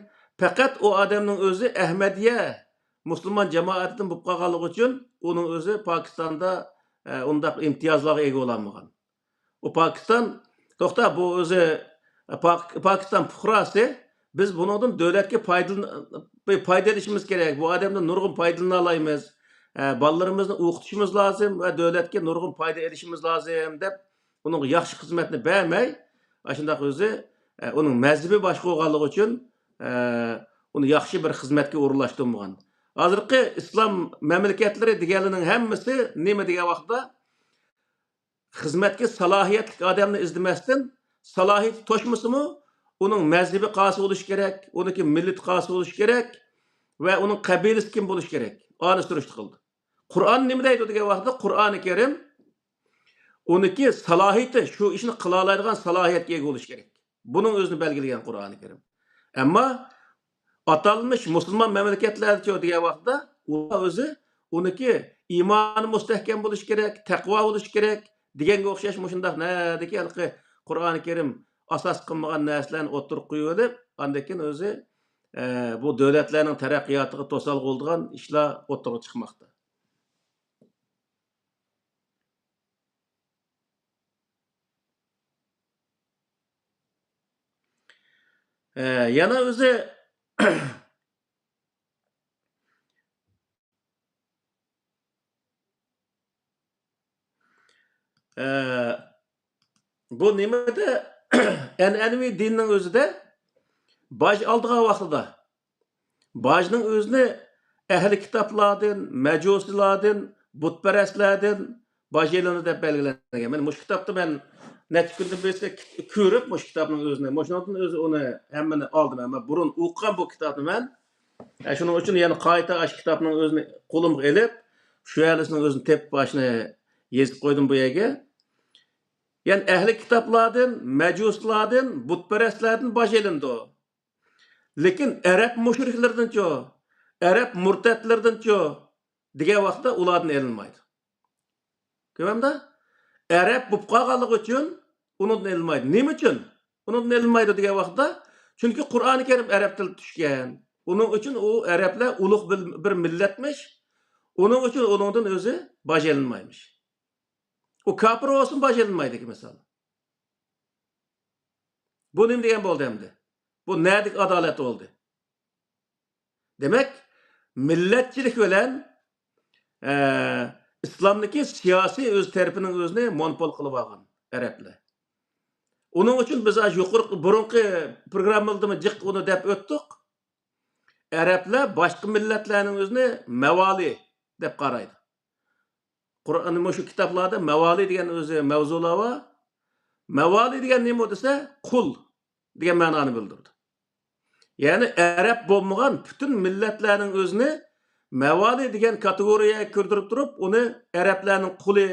پەقەت ئۇ ئادەمنىڭ ئۆزى ئەھمەدىيە مۇسۇلمان جامائەتتىن بولۇپ قالغانلىقى ئۈچۈن ئۇنىڭ ئۆزى پاكىستاندا، ئە، ئۇنداق ئىمتىيازلارغا ئىگە بولالمىغان. ئۇ پاكىستان، توختا، بۇ ئۆزى پاك-، پاكىستان پۇقراسى، بىز بۇنىڭدىن دۆلەتكە پايدىلىن-، پايدا ئېلىشىمىز كېرەك. بۇ ئادەمدىن نۇرغۇن پايدىلىنالايمىز. ئە، بالىلىرىمىزنى ئوقۇتۇشىمىز لازىم ۋە دۆلەتكە نۇرغۇن پايدا ئېلىشىمىز لازىم دەپ، ئۇنىڭغا ياخشى خىزمەتنى بەرمەي، ئاشۇنداق ئۆزى، ئە، ئۇنىڭ مەزھىپى باشقا بولغانلىقى ئۈچۈن، ئە، ئۇنى ياخشى بىر خىزمەتكە ئورۇنلاشتۇرمىغان. ھازىرقى ئىسلام مەملىكەتلىرى دېگەنلىرىنىڭ ھەممىسى نېمە دېگەن ۋاقىتتا، خىزمەتكە سالاھىيەتلىك ئادەمنى ئىزدىمەستىن، سالاھىيىتى توشمىسىمۇ، ئۇنىڭ مەزھىپى قايسى بولۇشى كېرەك، ئۇنىڭكى مىللىتى قايسى بولۇشى كېرەك ۋە ئۇنىڭ قەبىلىسى كىم بولۇشى كېرەك، ئانى سۈرۈشتە قىلدى. قۇرئان نېمە دەيدۇ دېگەن ۋاقىتتا، قۇرئانى كەرىم ئۇنىڭكى سالاھىيىتى، شۇ ئىشنى قىلالايدىغان سالاھىيەتكە ئىگە بولۇشى كېرەك. بۇنىڭ ئۆزىنى بەلگىلىگەن قۇرئانى كەرىم. ئەمما ئاتالمىش مۇسۇلمان مەملىكەتلەردىچۇ دېگەن ۋاقىتتا، ئۇلار ئۆزى ئۇنىڭكى ئىمانى مۇستەھكەم بولۇشى كېرەك، تەقۋا بولۇشى كېرەك دېگەنگە ئوخشاش مۇشۇنداق نەدىكى ھېلىقى قۇرئانى كەرىم ئاساس قىلمىغان نەرسىلەرنى ئوتتۇرىغا قويۇۋېلىپ، ئاندىن كېيىن ئۆزى، ئە، بۇ دۆلەتلەرنىڭ تەرەققىياتىغا توسالغۇ بولىدىغان ئىشلار ئوتتۇرىغا چىقماقتا. ئە، يەنە ئۆزى، ئە، بۇ نېمىدە، ئەنئەنىۋى دىننىڭ ئۆزىدە باج ئالىدىغان ۋاقتىدا باجنىڭ ئۆزىنى ئەھلى كىتابلاردىن، مەجۇسىيلاردىن، بۇتپەرەسلەردىن باج ئېلىنىدۇ دەپ بەلگىلەنگەن. مەن مۇشۇ كىتابتا مەن نەچچە كۈندىن بېرى كۆرۈپ مۇشۇ كىتابنىڭ ئۆزىنى، مۇشۇنىڭدىن ئۆزى ئۇنى ھەممىنى ئالدىم. ئەمما بۇرۇن ئوقۇغان بۇ كىتابنى مەن. ئە، شۇنىڭ ئۈچۈن يەنە قايتا ئاشۇ كىتابنىڭ ئۆزىنى قولۇمغا ئېلىپ، شۇ ھەدىسنىڭ ئۆزىنى تېپىپ، ئاشۇنى يېزىپ قويدۇم بۇ يەرگە. يەنى ئەھلى كىتابلاردىن، مەجۇسلاردىن، بۇتپەرەسلەردىن باج ئېلىنىدۇ. لېكىن ئەرەب مۇشرىكلىرىدىنچۇ، ئەرەب مۇرتەتلىرىدىنچۇ دېگەن ۋاقىتتا ئۇلاردىن ئېلىنمايدۇ. كۆرۈۋالدىڭىزمۇ؟ ئەرەب بولۇپ قالغانلىقى ئۈچۈن ئۇنىڭدىن ئېلىنمايدۇ. نېمە ئۈچۈن ئۇنىڭدىن ئېلىنمايدۇ دېگەن ۋاقىتتا، چۈنكى قۇرئانى كەرىم ئەرەب تىلىدا چۈشكەن. ئۇنىڭ ئۈچۈن ئۇ ئەرەبلەر ئۇلۇغ بىر، بىر مىللەتمىش. ئۇنىڭ ئۈچۈن ئۇنىڭدىن ئۆزى باج ئېلىنمايمىش. ئۇ كاپىر بولسىمۇ باج ئېلىنمايدىكەن، مىسال. بۇ نېمە دېگەن بولدى ئەمدى؟ بۇ نەدىكى ئادالەت بولدى؟ دېمەك، مىللەتچىلىك بىلەن، ئە، ئىسلامدىكى سىياسىي ئۆز تەرىپىنىڭ ئۆزىنى مونوپول قىلىۋالغان ئەرەبلەر. ئۇنىڭ ئۈچۈن بىز ئاشۇ يۇقىرىقى، بۇرۇنقى پروگراممىلىرىمىزدىمۇ جىق ئۇنى دەپ ئۆتتۇق. ئەرەبلەر باشقا مىللەتلەرنىڭ ئۆزىنى مەۋالى دەپ قارايدۇ. قۇرئان، مۇشۇ كىتابلاردا مەۋالى دېگەن ئۆزى مەۋزۇلار بار. مەۋالى دېگەن نېمە دېسە، قۇل دېگەن مەنانى بىلدۈرىدۇ. يەنى ئەرەب بولمىغان پۈتۈن مىللەتلەرنىڭ ئۆزىنى مەۋالى دېگەن كاتېگورىيەگە كىردۈرۈپ تۇرۇپ، ئۇنى ئەرەبلەرنىڭ قۇلى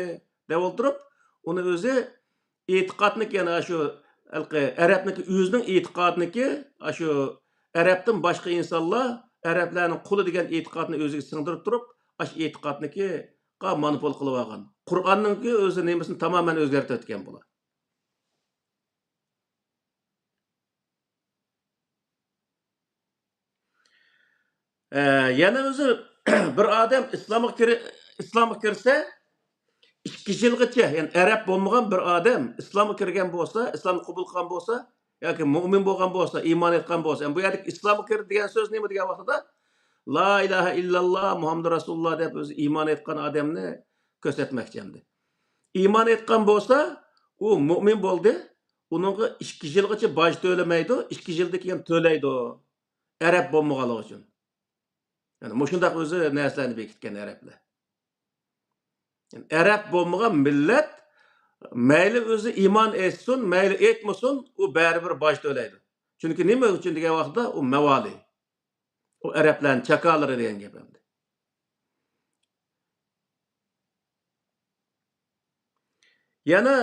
دەپ ئولتۇرۇپ، ئۇنى ئۆزى ئېتىقادنىكى، يەنى ئاشۇ ھېلىقى ئەرەبنىكى ئۆزىنىڭ ئېتىقادىنىكى، ئاشۇ ئەرەبتىن باشقا ئىنسانلار ئەرەبلەرنىڭ قۇلى دېگەن ئېتىقادنى ئۆزىگە سىڭدۈرۈپ تۇرۇپ، ئاشۇ ئېتىقادنىكىغا مونوپول قىلىۋالغان. قۇرئاننىڭكى ئۆزى نېمىسىنى تامامەن ئۆزگەرتىۋەتكەن بۇلار. ئە، يەنە ئۆزى بىر ئادەم ئىسلامغا كىرى-، ئىسلامغا كىرسە، ئىككى يىلغىچە، يەنى ئەرەب بولمىغان بىر ئادەم ئىسلامغا كىرگەن بولسا، ئىسلامنى قوبۇل قىلغان بولسا ياكى مۆمىن بولغان بولسا، ئىمان ئېيتقان بولسا، يەنى بۇ يەردىكى ئىسلامغا كىردى دېگەن سۆز نېمە دېگەن ۋاقتىدا، لا ئىلاھە ئىللاللا مۇھەممەدۇر رەسۇلۇللا دەپ ئۆزى ئىمان ئېيتقان ئادەمنى كۆرسەتمەكچى ئەمدى. ئىمان ئېيتقان بولسا، ئۇ مۆمىن بولدى. ئۇنىڭغا ئىككى يىلغىچە باج تۆلىمەيدۇ، ئىككى يىلدىن كېيىن تۆلەيدۇ. ئەرەب بولمىغانلىقى ئۈچۈن. يەنى مۇشۇنداق ئۆزى نەرسىلەرنى بېكىتكەن ئەرەبلەر. يەنى ئەرەب بولمىغان مىللەت مەيلى ئۆزى ئىمان ئېيتسۇن، مەيلى ئېيتمىسۇن، ئۇ بەرىبىر باج تۆلەيدۇ. چۈنكى نېمە ئۈچۈن دېگەن ۋاقىتتا ئۇ مەۋالى. ئۇ ئەرەبلەرنىڭ چاكارلىرى دېگەن گەپ ئەمدى. يەنە،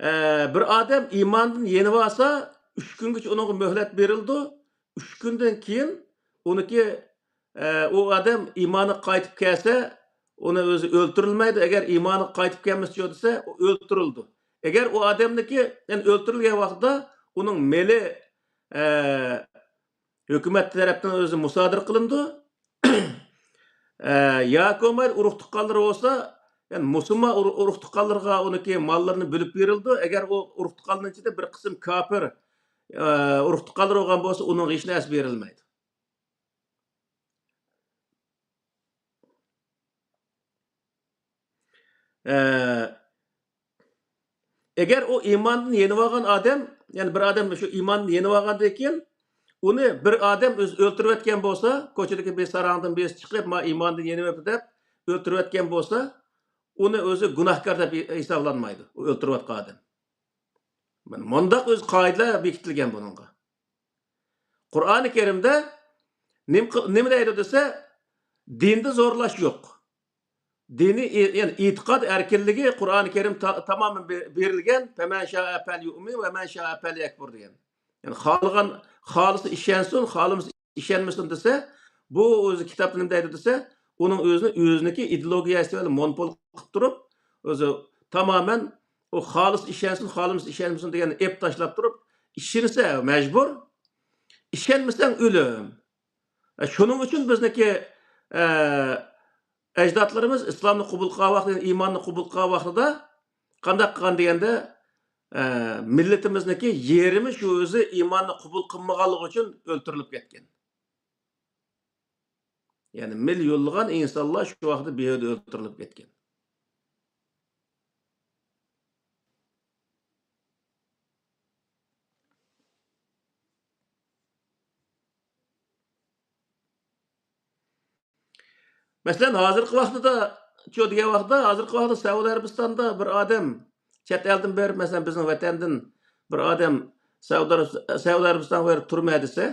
ئە، بىر ئادەم ئىماندىن يېنىۋالسا، ئۈچ كۈنگىچە ئۇنىڭغا مۆھلەت بېرىلىدۇ. ئۈچ كۈندىن كېيىن ئۇنىڭكى، ئە، ئۇ ئادەم ئىمانىغا قايتىپ كەلسە، ئۇنى ئۆزى ئۆلتۈرۈلمەيدۇ. ئەگەر ئىمانىغا قايتىپ كەلمىسىچۇ دېسە، ئۇ ئۆلتۈرۈلىدۇ. ئەگەر ئۇ ئادەمنىڭكى، يەنى ئۆلتۈرۈلگەن ۋاقتىدا ئۇنىڭ مېلى، ئە، ھۆكۈمەت تەرەپتىن ئۆزى مۇسادىرە قىلىنىدۇ. ئە، ياكى بولمايدۇ، ئۇرۇق تۇغقانلىرى بولسا، يەنى مۇسۇلمان ئۇرۇق، ئۇرۇق تۇغقانلىرىغا ئۇنىڭكى ماللىرىنى بۆلۈپ بېرىلىدۇ. ئەگەر ئۇ ئۇرۇق تۇغقانلىرىنىڭ ئىچىدە بىر قىسىم كاپىر، ئە، ئۇرۇق تۇغقانلىرى بولغان بولسا، ئۇنىڭغا ھېچ نەرسە بېرىلمەيدۇ. ئە، ئەگەر ئۇ ئىماندىن يېنىۋالغان ئادەم، يەنى بىر ئادەم شۇ ئىماندىن يېنىۋالغاندىن كېيىن، ئۇنى بىر ئادەم ئۆزى ئۆلتۈرۈۋەتكەن بولسا، كوچىدىكى بىر ساراڭدىن بىرسى چىقىپ، ما ئىماندىن يېنىۋېپتۇ دەپ ئۆلتۈرۈۋەتكەن بولسا، ئۇنى ئۆزى گۇناھكار دەپ ھېسابلانمايدۇ، ئۇ ئۆلتۈرۈۋاتقان ئادەم. مانا مۇنداق ئۆزى قائىدىلەر بېكىتىلگەن بۇنىڭغا. قۇرئانى كەرىمدە نېمە، نېمە دەيدۇ دېسە، دىندا زورلاش يوق. دىنىي ئې-، يەنى ئېتىقاد ئەركىنلىكى قۇرئانى كەرىم تا-، تامامەن بې-، بېرىلگەن. فَمَنْ شَاءَ فَلْيُؤْمِنْ وَمَنْ شَاءَ فَلْيَكْفُرْ دېگەن. يەنى خالىغان، خالىسى ئىشەنسۇن، خالىمىسا ئىشەنمىسۇن دېسە، بۇ ئۆزى كىتابتا نېمە دەيدۇ دېسە، ئۇنىڭ ئۆزىنى، ئۆزىنىڭكى ئىدېئولوگىيەسى بىلەن مونوپول قىلىپ تۇرۇپ، ئۆزى تامامەن ئۇ خالىسا ئىشەنسۇن، خالىمىسا ئىشەنمىسۇن دېگەننى ئېپ تاشلاپ تۇرۇپ، ئىشەنسە مەجبۇر، ئىشەنمىسەڭ ئۆلۈم. ئە، شۇنىڭ ئۈچۈن بىزنىڭكى، ئە، ئەجدادلىرىمىز ئىسلامنى قوبۇل قىلغان ۋاقتىدا، ئىماننى قوبۇل قىلغان ۋاقتىدا قانداق قىلغان دېگەندە، ئە، مىللىتىمىزنىڭكى يېرىمى شۇ ئۆزى ئىماننى قوبۇل قىلمىغانلىقى ئۈچۈن ئۆلتۈرۈلۈپ كەتكەن. يەنى مىليونلىغان ئىنسانلار شۇ ۋاقىتتا بىھۇدە ئۆلتۈرۈلۈپ كەتكەن. مەسىلەن، ھازىرقى ۋاقتىدا، چۇ دېگەن ۋاقىتتا، ھازىرقى ۋاقىتتا سەئۇدى ئەرەبىستاندا بىر ئادەم چەت ئەلدىن بېرىپ، مەسىلەن، بىزنىڭ ۋەتەندىن بىر ئادەم سەئۇدى ئەرەب-، سەئۇدى ئەرەبىستانغا بېرىپ تۇرىمەن دېسە،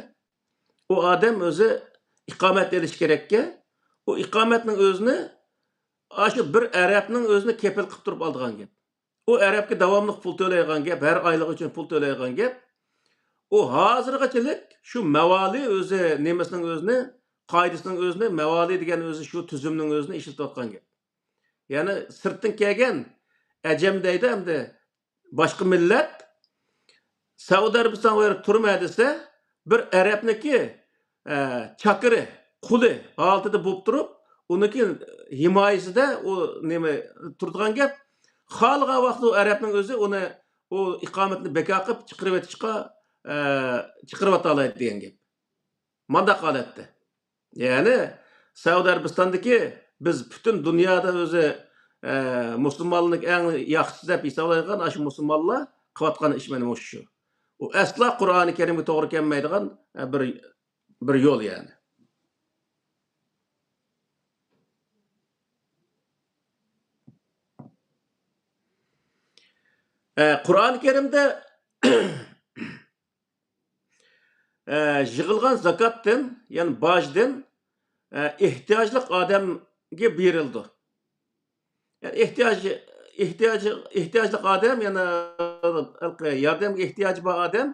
ئۇ ئادەم ئۆزى ئىقامەت ئېلىشى كېرەككەن. ئۇ ئىقامەتنىڭ ئۆزىنى ئاشۇ بىر ئەرەبنىڭ ئۆزىنى كېپىل قىلىپ تۇرۇپ ئالىدىغان گەپ. ئۇ ئەرەبكە داۋاملىق پۇل تۆلەيدىغان گەپ، ھەر ئايلىق ئۈچۈن پۇل تۆلەيدىغان گەپ. ئۇ ھازىرغىچىلىك شۇ مەۋالى ئۆزى نېمىسىنىڭ ئۆزىنى، قائىدىسىنىڭ ئۆزىنى، مەۋالى دېگەن ئۆزى شۇ تۈزۈمنىڭ ئۆزىنى ئىشلىتىۋاتقان گەپ. يەنى سىرتتىن كەلگەن ئەجەم دەيدۇ ئەمدى، باشقا مىللەت سەئۇدى ئەرەبىستانغا بېرىپ تۇرىمەن دېسە، بىر ئەرەبنىكى، ئە، چاكىرى، قۇلى ھالىتىدە بولۇپ تۇرۇپ، ئۇنىڭكى ھىمايىسىدە ئۇ نېمە تۇرىدىغان گەپ. خالىغان ۋاقىتتا ئۇ ئەرەبنىڭ ئۆزى ئۇنى، ئۇ ئىقامەتنى بىكار قىلىپ چىقىرىۋېتىشقا، ئە، چىقىرىۋېتەلەيدۇ دېگەن گەپ. مانداق ھالەتتە. يەنى سەئۇدى ئەرەبىستاندىكى بىز پۈتۈن دۇنيادا ئۆزى، ئە، مۇسۇلمانلارنىڭ ئەڭ ياخشىسى دەپ ھېسابلايدىغان ئاشۇ مۇسۇلمانلار قىلىۋاتقان ئىش مانا مۇشۇ شۇ. ئۇ ئەسلا قۇرئانى كەرىمگە توغرا كەلمەيدىغان، ئە، بىر، بىر يول يەنى. ئە، قۇرئانى كەرىمدە ئە، يىغىلغان زاكاتتىن، يەنى باجدىن، ئە، ئېھتىياجلىق ئادەمگە بېرىلىدۇ. يەنى ئېھتىياج، ئېھتىياج، ئېھتىياجلىق ئادەم، يەنى ھېلىقى ياردەمگە ئېھتىياجى بار ئادەم،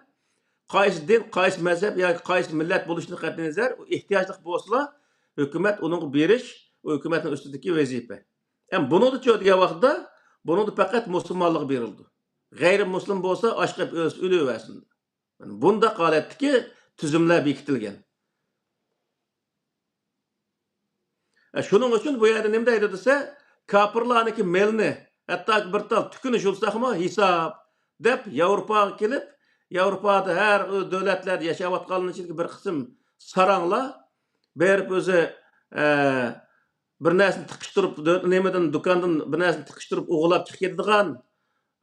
قايسى دىن، قايسى مەزھەپ ياكى قايسى مىللەت بولۇشىدىن قەتئىينەزەر، ئۇ ئېھتىياجلىق بولسىلا، ھۆكۈمەت ئۇنىڭغا بېرىش، ئۇ ھۆكۈمەتنىڭ ئۈستىدىكى ۋەزىپە. ئەمما بۇنىڭدىچۇ دېگەن ۋاقىتتا، بۇنىڭدا پەقەت مۇسۇلمانلارغا بېرىلىدۇ. غەيرىي مۇسۇلمان بولسا، ئاچ قېلىپ ئۆلسە ئۆلۈۋەرسۇن. بۇنداق ھالەتتىكى تۈزۈملەر بېكىتىلگەن. ئە، شۇنىڭ ئۈچۈن بۇ يەردە نېمە دەيدۇ دېسە، كاپىرلارنىڭكى مېلىنى، ھەتتاكى بىر تال تۈكۈنى يۇلساقمۇ ھېساب، دەپ ياۋروپاغا كېلىپ، ياۋروپادا ھەر دۆلەتلەردە ياشاۋاتقانلارنىڭ ئىچىدىكى بىر قىسىم ساراڭلار بېرىپ ئۆزى، ئە، بىر نەرسىنى تىقىشتۇرۇپ، دۆ-، نېمىدىن، دۇكاندىن بىر نەرسىنى تىقىشتۇرۇپ ئوغرىلاپ چىقىپ كېتىدىغان،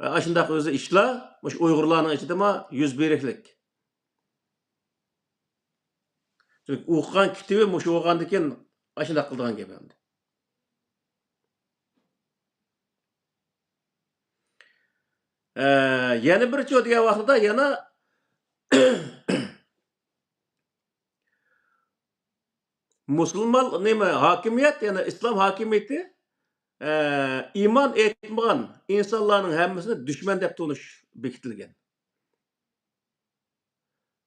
ئە، ئاشۇنداق ئۆزى ئىشلار مۇشۇ ئۇيغۇرلارنىڭ ئىچىدىمۇ يۈز بېرىكلىك. چۈنكى ئوقۇغان كىتابى مۇشۇ بولغاندىكىن ئاشۇنداق قىلىدىغان گەپ ئەمدى. ئە، يەنە بىر چۇ دېگەن ۋاقتىدا يەنە مۇسۇلمان نېمە ھاكىمىيەت، يەنى ئىسلام ھاكىمىيىتى ئە، ئىمان ئېيتمىغان ئىنسانلارنىڭ ھەممىسىنى دۈشمەن دەپ تونۇش بېكىتىلگەن.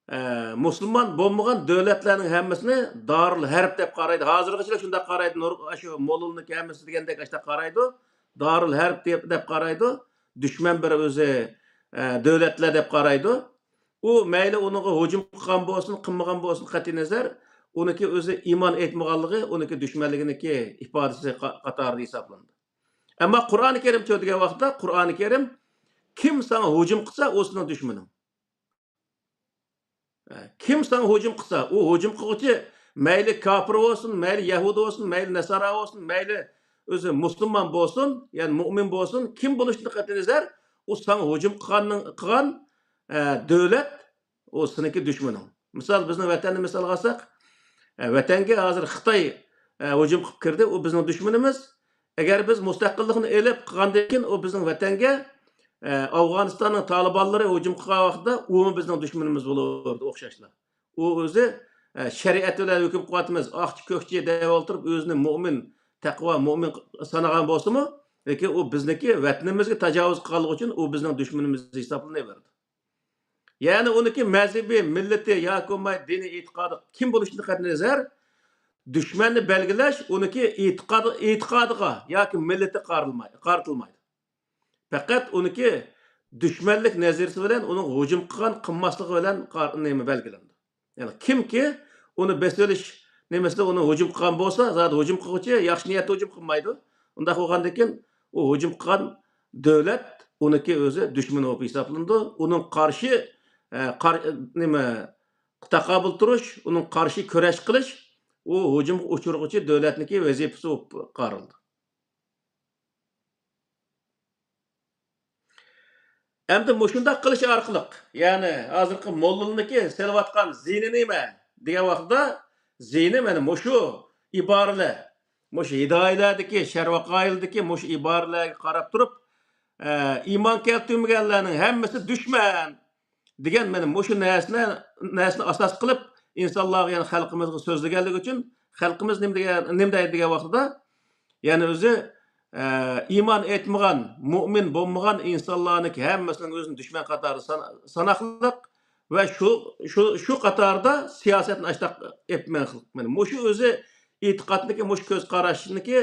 ئە، مۇسۇلمان بولمىغان دۆلەتلەرنىڭ ھەممىسىنى دارۇل ھەرب دەپ قارايدۇ. ھازىرغىچىلا شۇنداق قارايدۇ. نۇر-، شۇ موللىنىڭكى ھەممىسى دېگەندەك ئاشۇنداق قارايدۇ. دارۇل ھەرب دەپ، دەپ قارايدۇ. دۈشمەن بىر ئۆزى، ئە، دۆلەتلەر دەپ قارايدۇ. ئۇ مەيلى ئۇنىڭغا ھۇجۇم قىلغان بولسۇن، قىلمىغان بولسۇن، قەتئىينەزەر، ئۇنىڭكى ئۆزى ئىمان ئېيتمىغانلىقى ئۇنىڭكى دۈشمەنلىكىنىڭكى ئىپادىسى قا-، قاتارىدا ھېسابلىنىدۇ. ئەمما قۇرئانى كەرىمچۇ دېگەن ۋاقىتتا، قۇرئانى كەرىم، كىم ساڭا ھۇجۇم قىلسا، ئۇ سېنىڭ دۈشمىنىڭ. كىم ساڭا ھۇجۇم قىلسا، ئۇ ھۇجۇم قىلغۇچى مەيلى كاپىر بولسۇن، مەيلى يەھۇدىي بولسۇن، مەيلى نەسارا بولسۇن، مەيلى ئۆزى مۇسۇلمان بولسۇن، يەنى مۇئمىن بولسۇن، كىم بولۇشىدىن قەتئىينەزەر، ئۇ ساڭا ھۇجۇم قىلغاننىڭ، قىلغان، ئە، دۆلەت، ئۇ سېنىڭكى دۈشمىنىڭ. مىسال، بىزنىڭ ۋەتەننى مىسالغا ئالساق، ئە، ۋەتەنگە ھازىر خىتاي، ئە، ھۇجۇم قىلىپ كىردى، ئۇ بىزنىڭ دۈشمىنىمىز. ئەگەر بىز مۇستەقىللىقنى ئېلىپ قىلغاندىن كېيىن، ئۇ بىزنىڭ ۋەتەنگە، ئە، ئافغانىستاننىڭ تالىبانلىرى ھۇجۇم قىلغان ۋاقىتتا، ئۇمۇ بىزنىڭ دۈشمىنىمىز بولۇردى ئوخشاشلا. ئۇ ئۆزى، ئە، شەرىئەت بىلەن ھۆكۈم قىلىۋاتىمىز، ئاقچى كۆكچى دەپ ئولتۇرۇپ، ئۆزىنى مۇئمىن، تەقۋا مۇئمىن سانىغان بولسىمۇ، لېكىن ئۇ بىزنىڭكى ۋەتىنىمىزگە تاجاۋۇز قىلغانلىقى ئۈچۈن ئۇ بىزنىڭ دۈشمىنىمىز ھېسابلىنىۋېرىدۇ. يەنى ئۇنىڭكى مەزھىپى، مىللىتى ياكى بولماي دىنىي ئېتىقادى كىم بولۇشىدىن قەتئىينەزەر، دۈشمەننى بەلگىلەش ئۇنىڭكى ئېتىقادى، ئېتىقادىغا ياكى مىللىتىگە قارىلماي-، قارىتىلمايدۇ. پەقەت ئۇنىڭكى دۈشمەنلىك نەزەرىيىسى بىلەن ئۇنىڭ ھۇجۇم قىلغان، قىلماسلىقى بىلەن قار-، نېمە بەلگىلىنىدۇ. يەنى كىمكى ئۇنى بېسىۋېلىش نېمىسىدە ئۇنى ھۇجۇم قىلغان بولسا، زادى ھۇجۇم قىلغۇچى ياخشى نىيەتتە ھۇجۇم قىلمايدۇ. ئۇنداق بولغاندىن كېيىن ئۇ ھۇجۇم قىلغان دۆلەت ئۇنىڭكى ئۆزى دۈشمىنى بولۇپ ھېسابلىنىدۇ. ئۇنىڭ قارشى، ئە، قار-، نېمە، تاقابىل تۇرۇش، ئۇنىڭ قارشى كۈرەش قىلىش، ئۇ ھۇجۇمغا ئۇچرىغۇچى دۆلەتنىڭكى ۋەزىپىسى بولۇپ قارىلىدۇ. ئەمدى مۇشۇنداق قىلىش ئارقىلىق، يەنى ھازىرقى موللىلارنىڭكى سېلىۋاتقان زىيىنى نېمە دېگەن ۋاقتىدا، زىيىنى مانا مۇشۇ ئىبارىلەر، مۇشۇ ھىدايىلەردىكى، شەرۋەقايىلدىكى مۇشۇ ئىبارىلەرگە قاراپ تۇرۇپ، ئە، ئىمان كەلتۈرمىگەنلەرنىڭ ھەممىسى دۈشمەن دېگەن مانا مۇشۇ نەرسىنى، نەرسىنى ئاساس قىلىپ، ئىنسانلارغا، يەنى خەلقىمىزگە سۆزلىگەنلىكى ئۈچۈن، خەلقىمىز نېمە دېگەن، نېمە دەيدۇ دېگەن ۋاقتىدا، يەنى ئۆزى، ئە، ئىمان ئېيتمىغان، مۇئمىن بولمىغان ئىنسانلارنىڭكى ھەممىسىنىڭ ئۆزىنى دۈشمەن قاتارىدا سان-، ساناقلىق ۋە شۇ، شۇ، شۇ قاتاردا سىياسەتنى ئاشتاق ئېلىپ مېڭىقلىق. مانا مۇشۇ ئۆزى ئېتىقادنىكى، مۇشۇ كۆز قاراشنىكى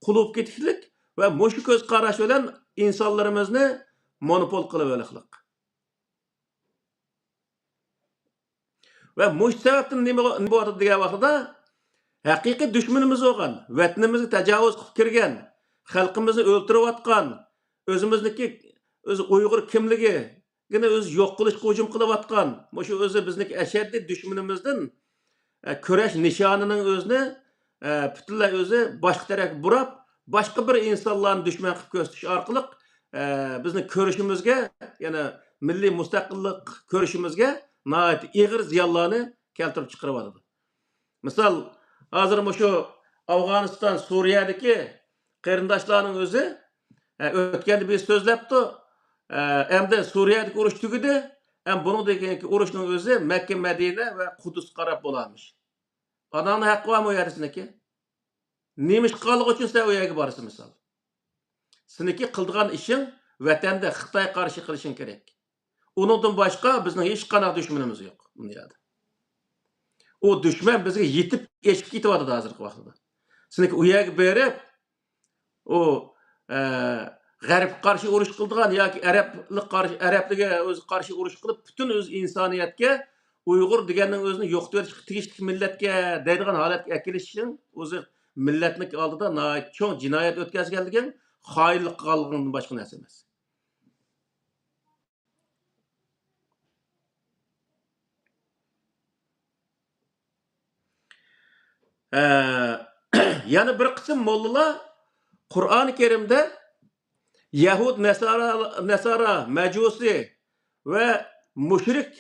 قۇلۇپ كېتىكلىك ۋە مۇشۇ كۆز قاراش بىلەن ئىنسانلىرىمىزنى مونوپول قىلىۋېلىقلىق. ۋە مۇشۇ سەۋەبتىن نېمە، نېمە بولۇۋاتىدۇ دېگەن ۋاقتىدا، ھەقىقىي دۈشمىنىمىز بولغان، ۋەتىنىمىزگە تاجاۋۇز قىلىپ كىرگەن، خەلقىمىزنى ئۆلتۈرۈۋاتقان، ئۆزىمىزنىڭكى ئۆزى ئۇيغۇر كىملىكىنى ئۆزى يوق قىلىشقا ھۇجۇم قىلىۋاتقان، مۇشۇ ئۆزى بىزنىڭكى ئەشەددىي دۈشمىنىمىزدىن، ئە، كۈرەش نىشانىنىڭ ئۆزىنى، ئە، پۈتۈنلەي ئۆزى باشقا تەرەپكە بۇراپ، باشقا بىر ئىنسانلارنى دۈشمەن قىلىپ كۆرسىتىش ئارقىلىق، ئە، بىزنىڭ كۈرىشىمىزگە، يەنى مىللىي مۇستەقىللىق كۈرىشىمىزگە ناھايىتى ئېغىر زىيانلارنى كەلتۈرۈپ چىقىرىۋاتىدۇ. مىسال، ھازىر مۇشۇ ئافغانىستان، سۈرىيەدىكى قېرىنداشلارنىڭ ئۆزى، ئە، ئۆتكەندە بىز سۆزلەپتۇ، ئە، ئەمدى سۈرىيەدىكى ئۇرۇش تۈگىدى، ئەم بۇنىڭدىن كېيىنكى ئۇرۇشنىڭ ئۆزى مەككە، مەدىنە ۋە قۇدۇسقا قاراپ بولارمىش. ئاناڭنىڭ ھەققى بارمۇ ئۇ يەردە سېنىڭكى؟ نېمە ئىش قىلغانلىقى ئۈچۈن سەن ئۇ يەرگە بارىسەن، مىسال؟ سېنىڭكى قىلىدىغان ئىشىڭ ۋەتەندە خىتايغا قارشى قىلىشىڭ كېرەك. ئۇنىڭدىن باشقا بىزنىڭ ھېچقانداق دۈشمىنىمىز يوق دۇنيادا. ئۇ دۈشمەن بىزگە يېتىپ ئېشىپ كېتىۋاتىدۇ ھازىرقى ۋاقىتتا. سېنىڭكى ئۇ يەرگە بېرىپ، ئۇ، ئە، غەربكە قارشى ئۇرۇش قىلىدىغان ياكى ئەرەبلىك قارشى، ئەرەبلىككە ئۆزى قارشى ئۇرۇش قىلىپ، پۈتۈن ئۆز ئىنسانىيەتكە ئۇيغۇر دېگەننىڭ ئۆزىنى يوقىتىۋېتىشقا تېگىشلىك مىللەتكە دەيدىغان ھالەتكە ئەكېلىشىڭ ئۆزى مىللەتنىڭ ئالدىدا ناھايىتى چوڭ جىنايەت ئۆتكەزگەنلىكىڭ، خائىنلىق قىلغانلىقىڭدىن باشقا نەرسە ئەمەس. ئە، يەنە بىر قىسىم موللىلار قۇرئانى كەرىمدە يەھۇد، نەسارا، نەسارا، مەجۇسى ۋە مۇشرىك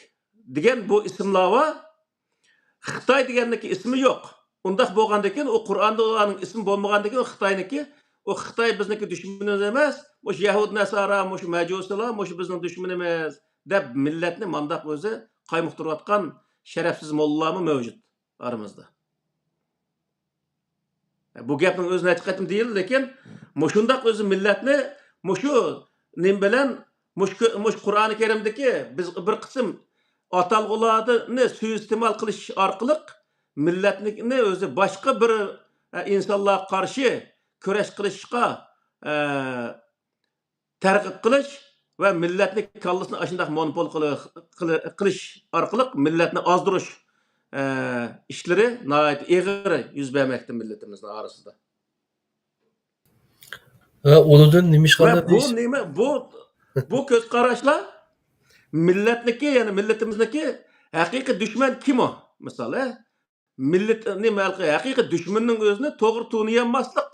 دېگەن بۇ ئىسىملار بار. خىتاي دېگەننىڭكى ئىسمى يوق. ئۇنداق بولغاندىكىن، ئۇ قۇرئاندا ئۇلارنىڭ ئىسمى بولمىغاندىكىن، ئۇ خىتاينىڭكى، ئۇ خىتاي بىزنىڭكى دۈشمىنىمىز ئەمەس، مۇشۇ يەھۇد، نەسارا، مۇشۇ مەجۇسىلار، مۇشۇ بىزنىڭ دۈشمىنىمىز دەپ مىللەتنى مانداق ئۆزى قايمۇقتۇرۇۋاتقان شەرەپسىز موللىلارمۇ مەۋجۇت ئارىمىزدا. بۇ گەپنىڭ ئۆزى نەچچە قېتىم دېيىلدى، لېكىن مۇشۇنداق ئۆزى مىللەتنى مۇشۇ نېمە بىلەن، مۇشۇ، مۇشۇ قۇرئانى كەرىمدىكى بىز بىر قىسىم ئاتالغۇلارنى سۇيىئىستېمال قىلىش ئارقىلىق مىللەتنى ئۆزى باشقا بىر، ئە، ئىنسانلارغا قارشى كۈرەش قىلىشقا، ئە، تەرغىب قىلىش ۋە مىللەتنى كاللىسىنى ئاشۇنداق مونوپول قىلى-، قىلى-، قىلىش ئارقىلىق مىللەتنى ئازدۇرۇش، ئە، ئىشلىرى ناھايىتى ئېغىر يۈز بەرمەكتە مىللىتىمىزنىڭ ئارىسىدا. ھە، ئۇنىڭدىن نېمە ۋە ئىشقالدى بۇ دېيىش؟ نېمە، بۇ، بۇ كۆز قاراشلار مىللەتنىكى، يەنى مىللىتىمىزنىكى ھەقىقىي دۈشمەن كىم ئۇ؟ مىسال، ھە؟ مىللەت، نېمە، ھەقىقىي دۈشمەننىڭ ئۆزىنى توغرا تونۇيالماسلىق،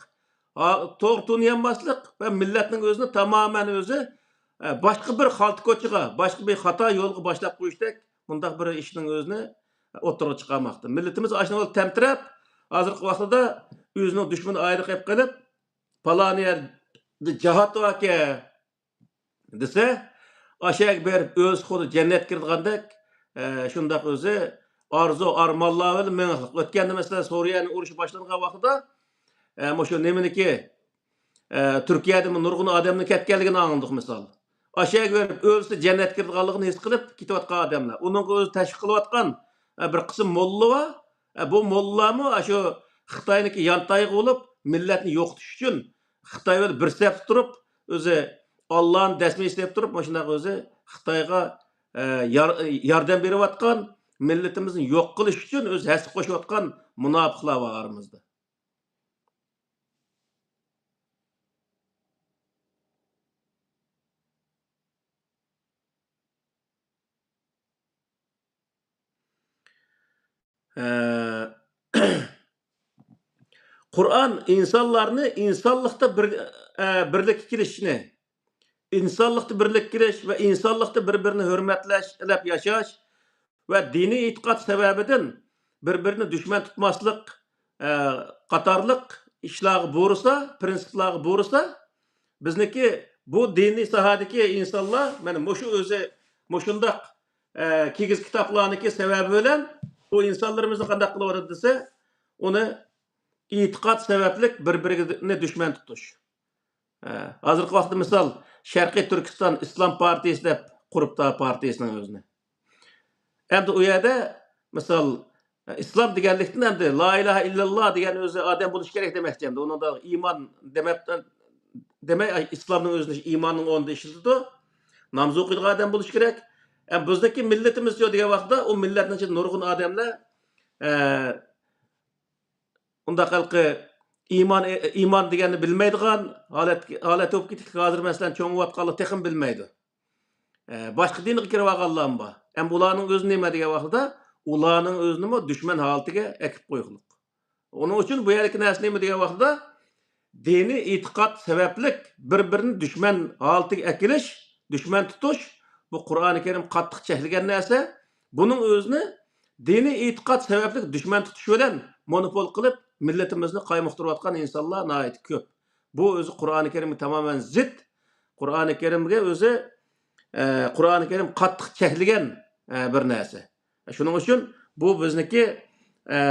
ھا، توغرا تونۇيالماسلىق ۋە مىللەتنىڭ ئۆزىنى تامامەن ئۆزى، ئە، باشقا بىر خالتا كوچىغا، باشقا بىر خاتا يولغا باشلاپ قويۇشتەك مۇنداق بىر ئىشنىڭ ئۆزىنى ئوتتۇرىغا چىقارماقتا. مىللىتىمىز ئاشۇنىڭ بىلەن تەمتىرەپ، ھازىرقى ۋاقتىدا ئۆزىنىڭ دۈشمىنى ئايرىق قىلىپ قېلىپ، پالان يەردە جىھاد باركەن دېسە، ئاشۇ يەرگە بېرىپ ئۆلسە خۇددى جەننەتكە كىرىدىغاندەك، ئە، شۇنداق ئۆزى ئارزۇ ئارمانلار بىلەن مېڭىشلىق. ئۆتكەندە، مەسىلەن، سورىيەنىڭ ئۇرۇشى باشلانغان ۋاقتىدا، ئە، مۇشۇ نېمىنىكى، ئە، تۈركىيەدىمۇ نۇرغۇن ئادەمنىڭ كەتكەنلىكىنى ئاڭلىدۇق، مىسال. ئاشۇ يەرگە بېرىپ ئۆلسە جەننەتكە كىرىدىغانلىقىنى ھېس قىلىپ كېتىۋاتقان ئادەملەر. ئۇنىڭغا ئۆزى تەشۋىق قىلىۋاتقان، ئە، بىر قىسىم موللا بار. ئە، بۇ موللىلارمۇ ئاشۇ خىتاينىڭكى يانتايىقى بولۇپ، مىللەتنى يوقىتىش ئۈچۈن، خىتاي بىلەن بىر سەپتە تۇرۇپ، ئۆزى ئاللانى دەسمىيە ئىشلەپ تۇرۇپ، مۇشۇنداق ئۆزى خىتايغا، ئە، يار-، ياردەم بېرىۋاتقان، مىللىتىمىزنى يوق قىلىش ئۈچۈن ئۆزى ھەسسە قوشۇۋاتقان مۇناپىقلار بار ئارىمىزدا. ئە، قۇرئان ئىنسانلارنى ئىنسانلىقتا بىر، ئە، بىرلىككە كېلىشنى، ئىنسانلىقتا بىرلىككە كېلىش ۋە ئىنسانلىقتا بىر-بىرىنى ھۆرمەتلەش، ئەدەپ ياشاش ۋە دىنىي ئېتىقاد سەۋەبىدىن بىر-بىرىنى دۈشمەن تۇتماسلىق، ئە، قاتارلىق ئىشلارغا بۇيرۇسا، پىرىنسىپلارغا بۇيرۇسا، بىزنىڭكى بۇ دىنىي ساھەدىكى ئىنسانلار، مانا، مۇشۇ ئۆزى، مۇشۇنداق، ئە، كىگىز كىتابلارنىڭكى سەۋەبى بىلەن بۇ ئىنسانلىرىمىزنى قانداق قىلىۋاتىدۇ دېسە، ئۇنى ئېتىقاد سەۋەبلىك بىر-بىرىنى دۈشمەن تۇتۇش. ئە، ھازىرقى ۋاقىتتا، مىسال، شەرقىي تۈركىستان ئىسلام پارتىيىسى دەپ قۇرۇپتا پارتىيىسىنىڭ ئۆزىنى. ئەمدى ئۇ يەردە، مىسال، ئىسلام دېگەنلىكتىن ئەمدى لا ئىلاھە ئىللاللا دېگەن ئۆزى ئادەم بولۇش كېرەك دېمەكچى. ئەمدى ئۇنىڭدا ئىمان دېمەپ، دېمەي، ئىسلامنىڭ ئۆزىنى ئىماننىڭ ئورنىدا ئىشلىتىدۇ. ناماز ئوقۇيدىغان ئادەم بولۇش كېرەك. ئەمدى بىزدىكى مىللىتىمىز يوق دېگەن ۋاقىتتا ئۇ مىللەتنىڭ ئىچىدە نۇرغۇن ئادەملەر، ئە، ئۇنداق ھېلىقى ئىمان، ئىمان دېگەننى بىلمەيدىغان ھالەت، ھالەت بولۇپ كېتىپتۇ. ھازىر، مەسىلەن، چوڭىيىۋاتقانلار تېخىمۇ بىلمەيدۇ. ئە، باشقا دىنغا كىرىۋالغانلارمۇ بار. ئەمما ئۇلارنىڭ ئۆزى نېمە دېگەن ۋاقتىدا، ئۇلارنىڭ ئۆزىنىمۇ دۈشمەن ھالىتىگە ئەكىپ قويغۇلۇق. ئۇنىڭ ئۈچۈن بۇ يەردىكى نەرسە نېمە دېگەن ۋاقتىدا، دىنىي ئېتىقاد سەۋەبلىك بىر-بىرىنى دۈشمەن ھالىتىگە ئەكېلىش، دۈشمەن تۇتۇش، بۇ قۇرئانى كەرىم قاتتىق چەكلىگەن نەرسە. بۇنىڭ ئۆزىنى دىنىي ئېتىقاد سەۋەبلىك دۈشمەن تۇتۇش بىلەن مونوپول قىلىپ، مىللىتىمىزنى قايمۇقتۇرۇۋاتقان ئىنسانلار ناھايىتى كۆپ. بۇ ئۆزى قۇرئانى كەرىمگە تامامەن زىت. قۇرئانى كەرىمگە ئۆزى، ئە، قۇرئانى كەرىم قاتتىق چەكلىگەن، ئە، بىر نەرسە. شۇنىڭ ئۈچۈن بۇ بىزنىڭكى، ئە،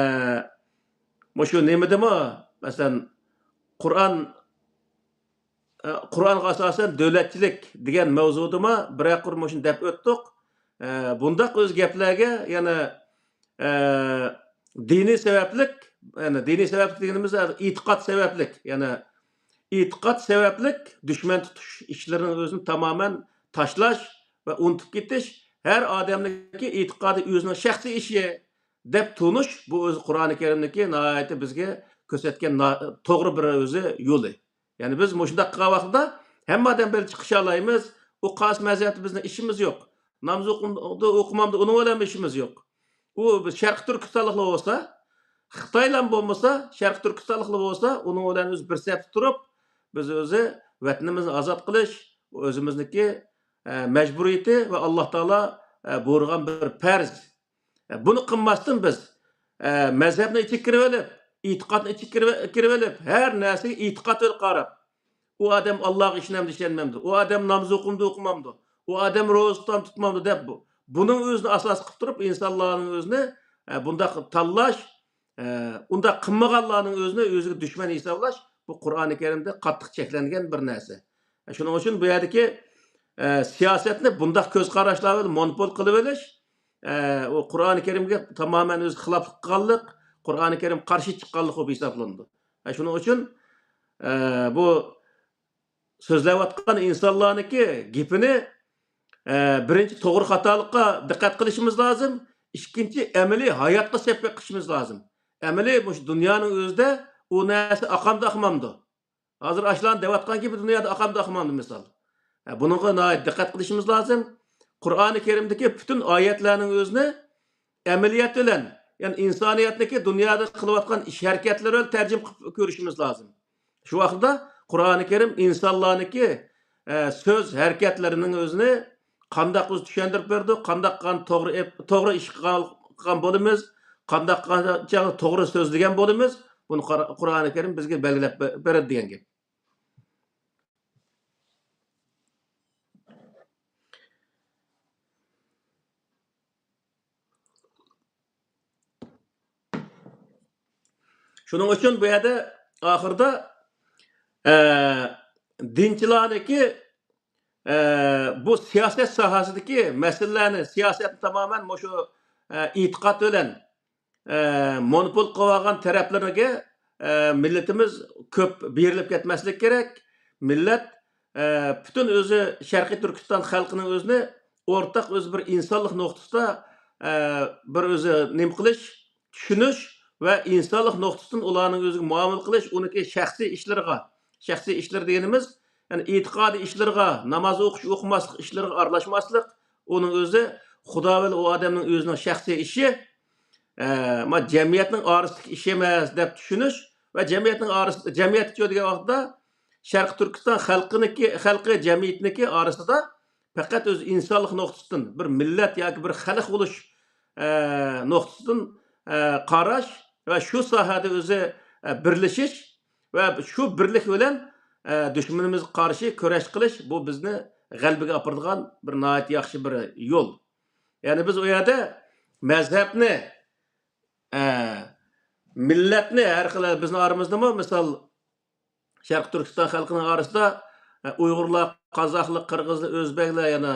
مۇشۇ نېمىدىمۇ، مەسىلەن، قۇرئان، ئە، قۇرئانغا ئاساسەن دۆلەتچىلىك دېگەن مەۋزۇدىمۇ بىرەر قۇر مۇشۇنى دەپ ئۆتتۇق. ئە، بۇنداق ئۆز گەپلەرگە يەنە، ئە، دىنىي سەۋەبلىك، يەنى دىنىي سەۋەبلىك دېگىنىمىز ئېتىقاد سەۋەبلىك، يەنى ئېتىقاد سەۋەبلىك دۈشمەن تۇتۇش ئىشلىرىنىڭ ئۆزىنى تامامەن تاشلاش ۋە ئۇنتۇپ كېتىش، ھەر ئادەمنىڭكى ئېتىقادى ئۆزىنىڭ شەخسىي ئىشى دەپ تونۇش، بۇ ئۆزى قۇرئانى كەرىمدىكى ناھايىتى بىزگە كۆرسەتكەن نا-، توغرا بىر ئۆزى يولى. يەنى بىز مۇشۇنداق قىلغان ۋاقىتتا ھەممە ئادەم بىلەن چىقىشالايمىز. ئۇ قايسى مەزھەپتە بىزنىڭ ئىشىمىز يوق. ناماز ئوقۇمدۇ، ئوقۇمامدۇ، ئۇنىڭ بىلەن ئىشىمىز يوق. ئۇ بىز شەرقىي تۈركىستانلىقلار بولسا، خىتايلار بولمىسا، شەرقىي تۈركىستانلىقلار بولسا، ئۇنىڭ بىلەن ئۆزى بىر سەپتە تۇرۇپ، بىز ئۆزى ۋەتىنىمىزنى ئازاد قىلىش، ئۆزىمىزنىڭكى، ئە، مەجبۇرىيىتى ۋە ئاللا تائالا، ئە، بۇيرۇغان بىر پەرز. ئە، بۇنى قىلماستىن بىز، ئە، مەزھەپنى ئىچىگە كىرىۋېلىپ، ئېتىقادنى ئىچىگە كىرىۋە-، كىرىۋېلىپ، ھەر نەرسىگە ئېتىقاد بىلەن قاراپ، ئۇ ئادەم ئاللاغا ئىشىنەمدۇ، ئىشەنمەمدۇ، ئۇ ئادەم ناماز ئوقۇمدۇ، ئوقۇمامدۇ، ئۇ ئادەم روزا تۇتامدۇ، تۇتمامدۇ دەپ، بۇ، بۇنىڭ ئۆزىنى ئاساس قىلىپ تۇرۇپ، ئىنسانلارنىڭ ئۆزىنى، ئە، بۇنداق تاللاش، ئە، ئۇنداق قىلمىغانلارنىڭ ئۆزىنى ئۆزىگە دۈشمەن ھېسابلاش، بۇ قۇرئانى كەرىمدە قاتتىق چەكلەنگەن بىر نەرسە. شۇنىڭ ئۈچۈن بۇ يەردىكى، ئە، سىياسەتنى بۇنداق كۆز قاراشلار بىلەن مونوپول قىلىۋېلىش، ئە، ئۇ قۇرئانى كەرىمگە تامامەن ئۆزى خىلاپلىق قىلغانلىق، قۇرئانى كەرىم قارشى چىققانلىق بولۇپ ھېسابلىنىدۇ. ئە، شۇنىڭ ئۈچۈن، ئە، بۇ سۆزلەۋاتقان ئىنسانلارنىڭكى گېپىنى، ئە، بىرىنچى، توغرا خاتالىققا دىققەت قىلىشىمىز لازىم. ئىككىنچى، ئەمەلىي ھاياتقا سېلىپ بېقىشىمىز لازىم. ئەمەلىي مۇشۇ دۇنيانىڭ ئۆزىدە ئۇ نەرسە ئاقامدۇ، ئاقمامدۇ؟ ھازىر ئاشۇلارنى دەۋاتقان گېپى دۇنيادا ئاقامدۇ، ئاقمامدۇ مىسال؟ ھە، بۇنىڭغا ناھايىتى دىققەت قىلىشىمىز لازىم. قۇرئانى كەرىمدىكى پۈتۈن ئايەتلەرنىڭ ئۆزىنى ئەمەلىيەت بىلەن، يەنى ئىنسانىيەتنىڭكى دۇنيادا قىلىۋاتقان ئىش ھەرىكەتلىرى بىلەن تەرجىمە قىلىپ كۆرۈشىمىز لازىم. شۇ ۋاقىتتا قۇرئانى كەرىم ئىنسانلارنىڭكى، ئە، سۆز ھەرىكەتلىرىنىڭ ئۆزىنى قانداق ئۆزى چۈشەندۈرۈپ بېرىدۇ، قانداق قىلغان توغرا ئېپ-، توغرا ئىش قىلغان بولىمىز، قانداق قىلغان توغرا سۆزلىگەن بولىمىز، بۇنى قارا-، قۇرئانى كەرىم بىزگە بەلگىلەپ بە-، بېرىدۇ دېگەن گەپ. شۇنىڭ ئۈچۈن بۇ يەردە ئاخىرىدا، ئە، دىنچىلارنىڭكى، ئە، بۇ سىياسەت ساھەسىدىكى مەسىلىلەرنى، سىياسەتنى تامامەن مۇشۇ، ئە، ئېتىقاد بىلەن، ئە، مونوپول قىلىۋالغان تەرەپلىرىگە، ئە، مىللىتىمىز كۆپ بېرىلىپ كەتمەسلىك كېرەك. مىللەت، ئە، پۈتۈن ئۆزى شەرقىي تۈركىستان خەلقىنىڭ ئۆزىنى ئورتاق ئۆزى بىر ئىنسانلىق نۇقتىسىدا، ئە، بىر ئۆزى نېمە قىلىش، چۈشىنىش ۋە ئىنسانلىق نۇقتىسىدىن ئۇلارنىڭ ئۆزىگە مۇئامىلە قىلىش، ئۇنىڭكى شەخسىي ئىشلىرىغا، شەخسىي ئىشلىرى دېگىنىمىز، يەنى ئېتىقادىي ئىشلىرىغا، ناماز ئوقۇش، ئوقۇماسلىق ئىشلىرىغا ئارىلاشماسلىق، ئۇنىڭ ئۆزى خۇدا بىلەن ئۇ ئادەمنىڭ ئۆزىنىڭ شەخسىي ئىشى، ئە، ما جەمئىيەتنىڭ ئارىسىدىكى ئىش ئەمەس دەپ چۈشىنىش ۋە جەمئىيەتنىڭ ئارىسىدا، جەمئىيەتچۇ دېگەن ۋاقىتتا شەرقىي تۈركىستان خەلقىنىڭكى، خەلقى جەمئىيىتىنىڭكى ئارىسىدا پەقەت ئۆزى ئىنسانلىق نۇقتىسىدىن، بىر مىللەت ياكى بىر خەلق بولۇش، ئە، نۇقتىسىدىن، ئە، قاراش ۋە شۇ ساھەدە ئۆزى، ئە، بىرلىشىش ۋە شۇ بىرلىك بىلەن، ئە، دۈشمىنىمىزگە قارشى كۈرەش قىلىش، بۇ بىزنى غەلىبىگە ئاپىرىدىغان بىر ناھايىتى ياخشى بىر يول. يەنى بىز ئۇ يەردە مەزھەپنى، ئە، مىللەتنى ھەر خىل بىزنىڭ ئارىمىزدىمۇ، مىسال، شەرقىي تۈركىستان خەلقىنىڭ ئارىسىدا، ئە، ئۇيغۇرلار، قازاقلار، قىرغىزلار، ئۆزبەكلەر، يەنە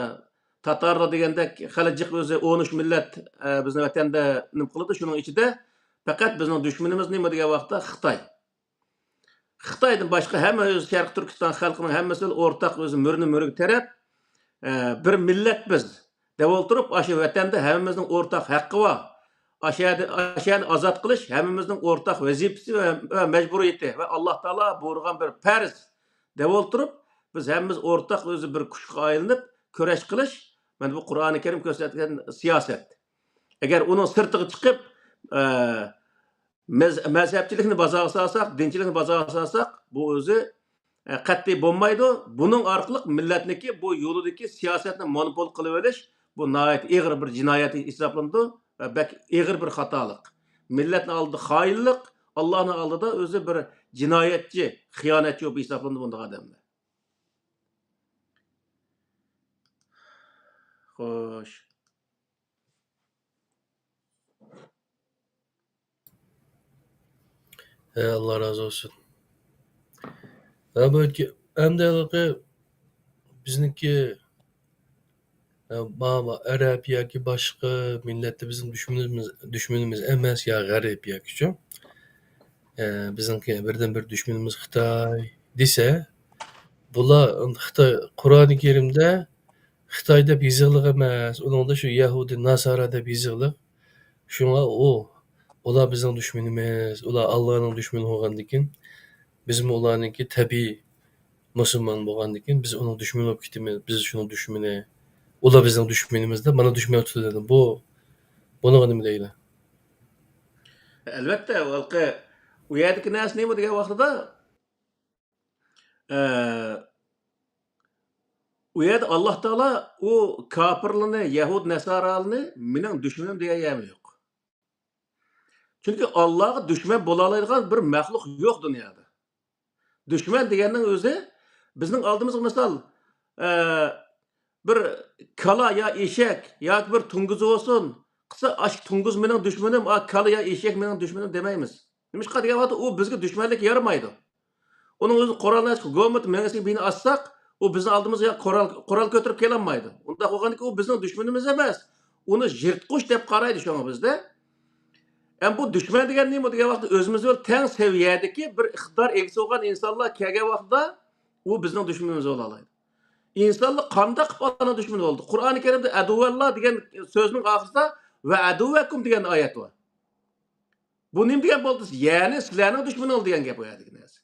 تاتارلار دېگەندەك خېلى جىق ئۆزى ئون ئۈچ مىللەت، ئە، بىزنىڭ ۋەتەندە نېمە قىلىدۇ. شۇنىڭ ئىچىدە پەقەت بىزنىڭ دۈشمىنىمىز نېمە دېگەن ۋاقىتتا خىتاي. خىتايدىن باشقا ھەممە ئۆزى شەرقىي تۈركىستان خەلقىنىڭ ھەممىسى بىلەن ئورتاق ئۆزى مۈرىنى مۈرىگە تىرەپ، ئە، بىر مىللەت بىز دەپ ئولتۇرۇپ، ئاشۇ ۋەتەندە ھەممىمىزنىڭ ئورتاق ھەققى بار. ئاشۇ يەردە، ئاشۇ يەرنى ئازاد قىلىش ھەممىمىزنىڭ ئورتاق ۋەزىپىسى ۋە، ۋە مەجبۇرىيىتى ۋە ئاللا تائالا بۇيرۇغان بىر پەرز دەپ ئولتۇرۇپ، بىز ھەممىمىز ئورتاق ئۆزى بىر كۈچكە ئايلىنىپ كۈرەش قىلىش، مانا بۇ قۇرئانى كەرىم كۆرسەتكەن سىياسەت. ئەگەر ئۇنىڭ سىرتىغا چىقىپ، ئە، مەز-، مەزھەپچىلىكنى بازارغا سالساق، دىنچىلىكنى بازارغا سالساق، بۇ ئۆزى، ئە، قەتئىي بولمايدۇ. بۇنىڭ ئارقىلىق مىللەتنىڭكى بۇ يولىدىكى سىياسەتنى مونوپول قىلىۋېلىش، بۇ ناھايىتى ئېغىر بىر جىنايەت ھېسابلىنىدۇ ۋە بەك ئېغىر بىر خاتالىق. مىللەتنىڭ ئالدىدا خائىنلىق، ئاللانىڭ ئالدىدا ئۆزى بىر جىنايەتچى، خىيانەتچى بولۇپ ھېسابلىنىدۇ بۇنداق ئادەملەر. خوش. ھە، ئاللا رازى بولسۇن. ھە، بۇ ئۆتكە-، ئەمدى ھېلىقى بىزنىڭكى، ھە، ما-، ما-، ئەرەب ياكى باشقا مىللەتتە بىزنىڭ دۈشمىنىمىز، دۈشمىنىمىز ئەمەس، يا غەرب ياكى شۇ. ھە، بىزنىڭكى بىردىنبىر دۈشمىنىمىز خىتاي دېسە، بۇلار خىتاي، قۇرئانى كەرىمدە خىتاي دەپ يېزىقلىق ئەمەس، ئۇنىڭدا شۇ يەھۇدىي، ناسارا دەپ يېزىقلىق. شۇڭا ئۇ، ئۇلار بىزنىڭ دۈشمىنىمىز، ئۇلار ئاللانىڭ دۈشمىنى بولغاندىكىن، بىزمۇ ئۇلارنىڭكى تەبىئىي مۇسۇلمان بولغاندىكىن، بىز ئۇنىڭ دۈشمىنى بولۇپ كېتىمىز، بىز شۇنىڭ دۈشمىنى، ئۇلار بىزنىڭ دۈشمىنىمىز دەپ، مانا دۈشمەن تۇتۇۋېلىدۇ. بۇ، بۇنىڭغا نېمە دەيلى؟ ئەلۋەتتە، ھېلىقى ئۇ يەردىكى نەرسە نېمە دېگەن ۋاقتىدا، ئە، ئۇ يەردە ئاللا تائالا ئۇ كاپىرلارنى، يەھۇد نەسارالارنى مېنىڭ دۈشمىنىم دېگەن يەرمۇ يوق. چۈنكى ئاللاغا دۈشمەن بولالايدىغان بىر مەخلۇق يوق دۇنيادا. دۈشمەن دېگەننىڭ ئۆزى بىزنىڭ ئالدىمىزغا مىسال، ئە، بىر كالا يا ئېشەك ياكى بىر توڭگۇز بولسۇن، قىلسا، ئاشۇ توڭگۇز مېنىڭ دۈشمىنىم، ئا، كالا يا ئېشەك مېنىڭ دۈشمىنىم دېمەيمىز. نېمىشقا دېگەن ۋاقىتتا ئۇ بىزگە دۈشمەنلىك يارىمايدۇ. ئۇنىڭ ئۆزى قورالنى ئاچقان، گومىت مېڭىسىگە بىنى ئاسساق، ئۇ بىزنىڭ ئالدىمىزغا قورال، قورال كۆتۈرۈپ كېلەلمەيدۇ. ئۇنداق بولغاندىكىن ئۇ بىزنىڭ دۈشمىنىمىز ئەمەس. ئۇنى يىرتقۇچ دەپ قارايدۇ شۇڭا بىزدە. ئەمما بۇ دۈشمەن دېگەن نېمە دېگەن ۋاقىتتا، ئۆزىمىز بىلەن تەڭ سەۋىيەدىكى بىر ئىقتىدار ئىگىسى بولغان ئىنسانلار كەلگەن ۋاقىتتا، ئۇ بىزنىڭ دۈشمىنىمىز بولالايدۇ. ئىنسانلار قانداق قىلىپ ئاللانىڭ دۈشمىنى بولدى؟ قۇرئانى كەرىمدە ئەدۇۋەللا دېگەن سۆزنىڭ ئاخىرىدا ۋە ئەدۇۋەكۇم دېگەن ئايەت بار. بۇ نېمە دېگەن بولدى؟ يەنى سىلەرنىڭ دۈشمىنىڭلار دېگەن گەپ ئۇ يەردىكى نەرسە.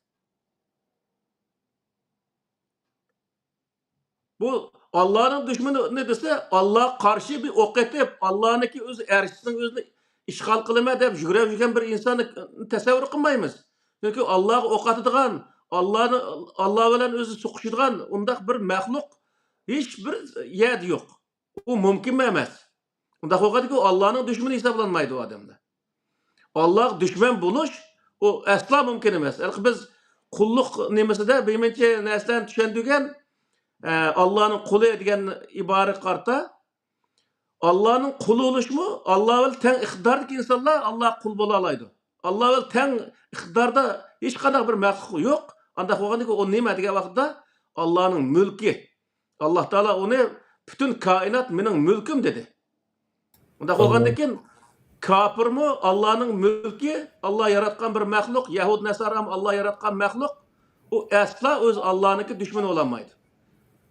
بۇ ئاللانىڭ دۈشمىنى دېسە، ئاللاغا قارشى بىر ئوق ئېتىپ، ئاللانىڭكى ئۆزى ئەرشىسىنىڭ ئۆزىنى ئىشغال قىلىمەن دەپ يۈگۈرۈپ يۈرگەن بىر ئىنساننى تەسەۋۋۇر قىلمايمىز. چۈنكى ئاللاغا ئوق ئاتىدىغان، ئاللانى، ئاللا بىلەن ئۆزى سوقۇشىدىغان ئۇنداق بىر مەخلۇق ھېچ بىر يەردە يوق. ئۇ مۇمكىنمۇ ئەمەس. ئۇنداق بولغاندىكىن ئۇ ئاللانىڭ دۈشمىنى ھېسابلانمايدۇ ئۇ ئادەملەر. ئاللاغا دۈشمەن بولۇش، ئۇ ئەسلا مۇمكىن ئەمەس. ھېلىقى بىز قۇللۇق نېمىسىدە بىرمۇنچە نەرسىلەرنى چۈشەندۈرگەن، ئە، ئاللانىڭ قۇلى دېگەن ئىبارىگە قارىتا، ئاللانىڭ قۇلى بولۇشمۇ، ئاللا بىلەن تەڭ ئىقتىداردىكى ئىنسانلار ئاللاغا قۇل بولالايدۇ. ئاللا بىلەن تەڭ ئىقتىداردا ھېچقانداق بىر مەخلۇق يوق. ئانداق بولغاندىكىن ئۇ نېمە دېگەن ۋاقىتتا، ئاللانىڭ مۈلكى. ئاللا تائالا ئۇنى پۈتۈن كائىنات مېنىڭ مۈلكۈم دېدى. ئۇنداق بولغاندىكىن كاپىرمۇ ئاللانىڭ مۈلكى، ئاللا ياراتقان بىر مەخلۇق، يەھۇد نەسارامۇ ئاللا ياراتقان مەخلۇق، ئۇ ئەسلا ئۆز ئاللانىڭكى دۈشمىنى بولالمايدۇ.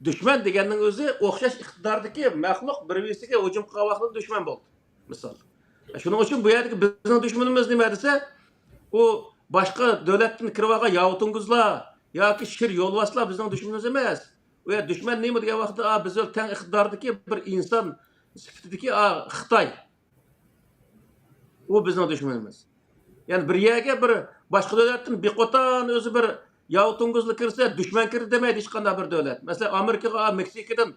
دۈشمەن دېگەننىڭ ئۆزى ئوخشاش ئىقتىداردىكى مەخلۇق بىر-بىرسىگە ھۇجۇم قىلغان ۋاقتىدا دۈشمەن بولدى. مىسال. شۇنىڭ ئۈچۈن بۇ يەردىكى بىزنىڭ دۈشمىنىمىز نېمە دېسە، ئۇ باشقا دۆلەتتىن كىرىۋالغان ياۋا توڭگۇزلار ياكى شىر يولۋاسلار بىزنىڭ دۈشمىنىمىز ئەمەس. ئۇ يەردە دۈشمەن نېمە دېگەن ۋاقىتتا، ئا، بىز بىلەن تەڭ ئىقتىداردىكى بىر ئىنسان سۈپىتىدىكى، ئا، خىتاي. ئۇ بىزنىڭ دۈشمىنىمىز. يەنى بىر يەرگە بىر باشقا دۆلەتتىن بىر قوتان ئۆزى بىر ياۋا توڭگۇزلا كىرسە، دۈشمەن كىردى دېمەيدۇ ھېچقانداق بىر دۆلەت. مەسىلەن، ئامېرىكىغا، ئا، مېكسىكىدىن